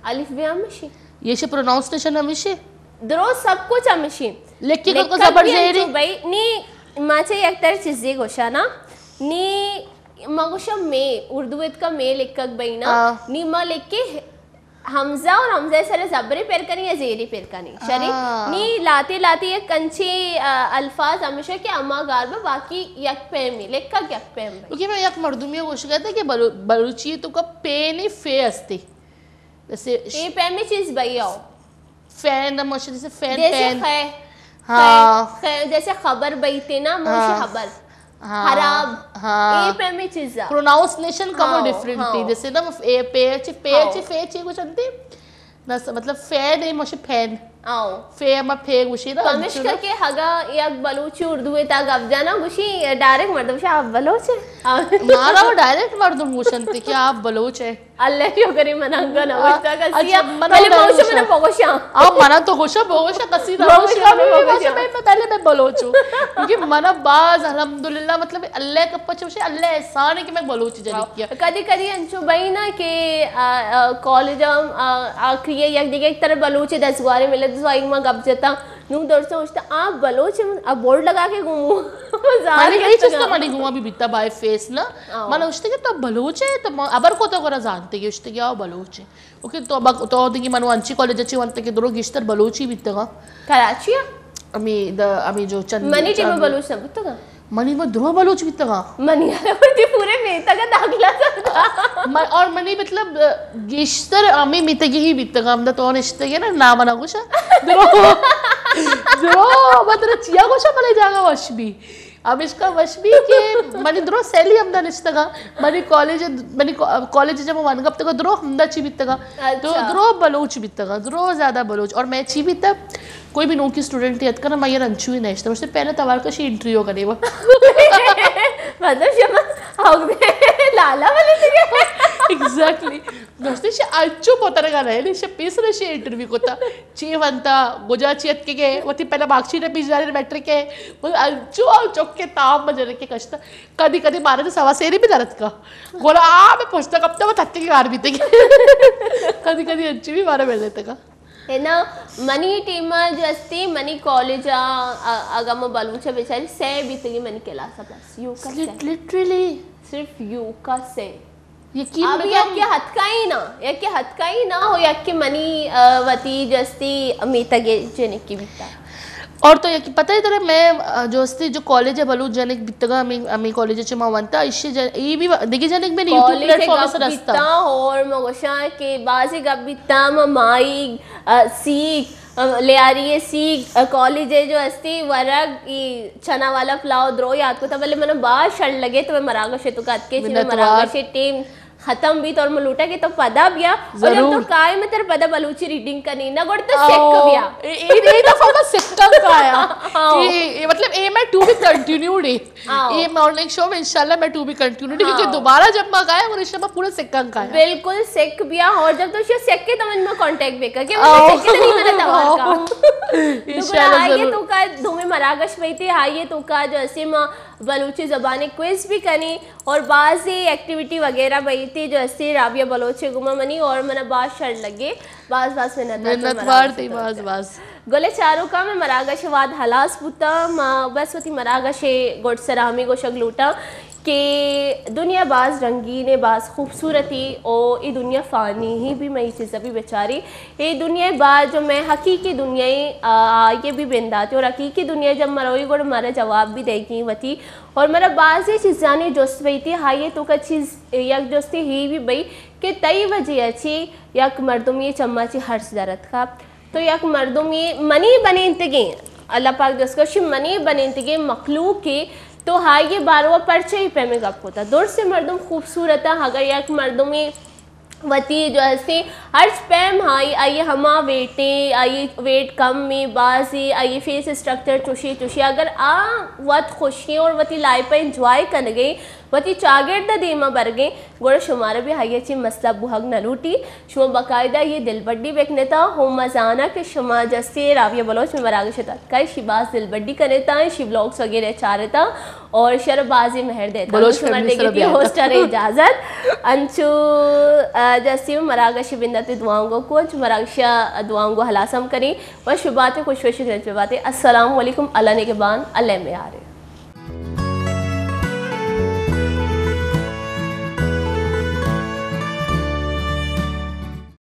الف بے ہمیشی۔ یہ شے پروناؤنسیشن ہمیشی؟ درو سب کچھ ہمیشی۔ لکھ کے کو لکھگ زبر بھی زیری؟ انچو بئی، نی، ما چے یک تر چیزی گوشا نا، نی، ما گوشا میں، اردو ات کا میں لکھگ بئی نا، ہاں۔ نی ما لکھ کے ہمزہ اور ہمزہ سر زبرے پر کنی یا زیرے پر کنی؟ شری؟ ہاں۔ نی لاتے لاتے یک کنچے، آ، الفاظ ہمیشہ کہ اما گار با باقی یک پیمی، لکھگ یک پیم بئی۔ کیونکہ میں یک مردمی گوش گئے تھے کہ بلو-، بلوچی تو کا پین فے استے۔ جیسے اے پیمی چیز بئی آؤ۔ فین، ہم جیسے فین، جیسے پین۔ خے-، ہاں۔ خے-، خے-، جیسے خبر بئی تے نا، موشی ہاں۔ خبر۔ ہاں۔ خراب۔ ہاں۔ اے پیمی چیزا۔ پروناؤنسیشن کم ہاں، ڈیفرنٹ تھی۔ ہاں۔ جیسے نا، اے پے چے، پے ہاں۔ چے، فے چے کچھ انتی۔ نہ س-، مطلب، فین اے موشی فین۔ آؤ۔ فے ہما فے گوشی نا، پمیشکا انچو نا۔ کہ اگا یک بلوچی اردو ءِ تہا گپ جانا گوشی، ڈائریکٹ مردم گوشی، "آپ بلوچ ہیں؟" آؤ۔ مارا وہ ڈائریکٹ مردم گوشنت کہ آپ بلوچ ہیں۔ اللہ شکر، من انگا نہ گوشتا کسی اچھا، آ، منا بلے نہ بلوچ گوشا۔ منا بگوشاں۔ آؤ، منا تو گوشا، بگوشا، کسی نہ بگوشا، گوشا، منا بگوشا۔ بگوشا، میں پہلے میں بلوچ ہوں۔ کیونکہ منا باز الحمدللہ، مطلب، اللہ کا پچھ، اللہ احسان ہے کہ میں بلوچ جنک کیا۔ کدی کدی انچو بئی نا کہ، آ، آ، کالج ہم، آ، آخری ہے، یک دیگہ ایک طرح بلوچ دزگوارے ملت زوائگ ما گپ جتا، نو درسا اشتا، "آپ بلوچ ہیں؟" من اب بورڈ لگا کے گھوموں۔ ظاہر منی یہ چیز تو کرتا۔ منی گھوما بھی بیتا بائی فیس نا۔ آؤ۔ من اشتا کہ تو بلوچ ہے، تو من ابر کو تو گورا زانتے کہ اشتا کہ آؤ بلوچ ہے۔ اوکے، تو ابا، تو دیگی منو انچی کالج اچی وانتے کہ درو گیشتر بلوچی بیتگا۔ کراچی آ؟ امی دا، امی جو چند منی ٹیم چند بلوچ نہ بیتگا۔ منی ما درو بلوچ بیتگا۔ منی آلا وتی پورے میتگ ء داخلہ زرتا۔ من، اور منی مطلب، گیشتر ہمیں میتگی ہی بیتگا، ہم دا تو نشتگے نا، نام نہ گوشا۔ درو، درو، ما ترا چیا گوشا، بلے جاگہ وش بی۔ ہمیشکا وش بی کہ منی درو سیلی ہم دا نشتگا۔ منی کالج، منی کا-، کالج جب من گپتگا درو ہم دا چی بیتگا۔ تو اچھا۔ درو بلوچ بیتگا، درو زیادہ بلوچ۔ اور میں چی بیتا؟ کوئی بھی نوکی اسٹوڈنٹ یاد کرنا، میں یہ رنچو ہی نشتا۔ مجھ سے پہلے توار کا شی انٹرویو کرے وہ۔ مطلب، شما آؤ دے لالا والے تھے۔ ایگزیکٹلی۔ دوستی شی اچو پترگا رہے، شی پیسر شی انٹرویو کوتا۔ چی ونتا، گجا چی اتکگے، وتی پہلا مارکشیٹ پیش دارے میٹرک ہے۔ وہ اچو آؤ چوک کے تام مجرے کے کشتا۔ کدی کدی مارے تو سوا سیری بھی درد کا۔ گولا آ میں پوچھتا کب تو وہ تھتے کے گار بھی تھے۔ کدی کدی انچی بھی مارا مل لیتے کا۔ ہے نا، منی ٹیم جو استی، منی کالج آ، آ، اگا ما بلوچ بیچاری، سہ بیتگی منی کلاس پلس۔ یو کا سہ۔ لٹ-، لٹرلی۔ صرف یو کا سہ۔ یقین ابھی بکن۔ یک کے ہتکائی نا، یک کے ہتکائی نا ہو، یک کے منی، آ، وتی جو استی میتگے جنکی بیتا۔ اور تو یقین پتہ ہے ترا، میں، آ، جو استی جو کالج ہے بلوچ جنک بیتگا، ہمیں، ہمیں کالج چے ما ونتا، ایشی جن-، ای بھی و-، دیگه جنک میں نے یوٹیوب کالج پلیٹ فارم گپ سر رستا۔ بیتا اور ما گوشاں کہ بازی گپ بیتا، ما مائی، آ، سیکھ، آ، لیاری سیکھ، آ، کالج جو استی ورگ، ای چنا والا پلاؤ درو یاد کوتا، بلے منا باز شر لگے تو میں مراگش تو کت کے چی میں منتوار۔ مراگش ٹیم ختم بیت اور من لوٹا کہ تو پدا بیا۔ اور جب تو ضرور۔ کائے میں تیرے پدا بلوچی ریڈنگ کنی، نہ گڑ تو سکھ آؤ۔ بیا۔ اے، اے، اے دفعہ میں سکھاں کایا۔ آؤ۔ اے، اے، مطلب، اے میں ٹو بی کنٹینیوڈ ہے۔ آؤ۔ اے مارننگ شو میں انشاءاللہ میں ٹو بی کنٹینیوڈ ہے، کیونکہ ہاں۔ دوبارہ جب میں گایا اور اس میں پورا سکھاں کایا۔ بالکل سکھ بیا، اور جب تو اسے سکھ کے تو من میں کانٹیکٹ بے کر کے آؤ۔ سکھ کے تو نہیں منا توار کا۔ آؤ۔ تو انشاءاللہ گڑا آئیے ضرور۔ تو کا دو میں مراگش بھائی تھے، آئیے تو کا جو اسے ماں بلوچی زبان کوئز بھی کنی اور بعضی ایکٹیویٹی وغیرہ بئیتی جو استی رابعہ بلوچ گما منی اور منا باز شر لگے۔ باز باز منت وار۔ منت وار تئی باز باز۔ گلے چاروکا میں مراگش واد ہلاس بوتا، ما بس وتی مراگش گڈ سرا ہمی گوشگ لوٹاں کہ دنیا باز رنگین ہے، باز خوبصورتی او ای دنیا فانی ہی بھی میں ای چیزا بھی بیچاری۔ اے دنیا بعد جو میں حقیقی دنیا، آ، آئیے بھی بنداتے اور حقیقی دنیا جب مروئی گڑ مارا جواب بھی دے گی وتی اور مارا بازی چیزانی جست بئی تھی، ہائی تو کا چیز یک جستی ہی بھی بئی کہ تئی وجہ چی یک مردمی چما چی ہرچ درت کا۔ تو یک مردمی منی بنینتگیں، اللہ پاک دست گوشی منی بنینتگیں مخلوق کی تو ہائی باروا پرچہ ہی پیمے گپ کوتا۔ درست مردم خوبصورت ہے، اگر یک مردمی وتی جو ہستی ہرچ پیم ہائی، آئی ہما ویٹے، آئی ویٹ کم میں بازی، آئی فیس اسٹرکچر چوشی چوشی، اگر آ وت خوشی اور وتی لائف انجوائے کنگے، وتی چاگرد دیما برگے، گڑا شمارا بھی آئی چی مسئلہ بوہگ نہ لوٹی۔ شما باقاعدہ یہ دلبڈی بکنتا، ہو مزانا کہ شما جستی راویہ بلوچ میں مراگش تک کئی شی باز دلبڈی کنتا، شی ولاگز وغیرہ چارتا۔ اور شر بازی مہر دیتا۔ بلوچ تو شمار فیملی دیگی سر تی بیاتا۔ ہوسٹر اجازت۔ انچو، آ، جستی مراگش بندت دعاؤں کو، انچو مراگش دعاؤں کو ہلاسم کریں۔ و شبات خوش وش گرنچ بباتے۔ السلام علیکم، اللہ نگہبان، اللہ میارے۔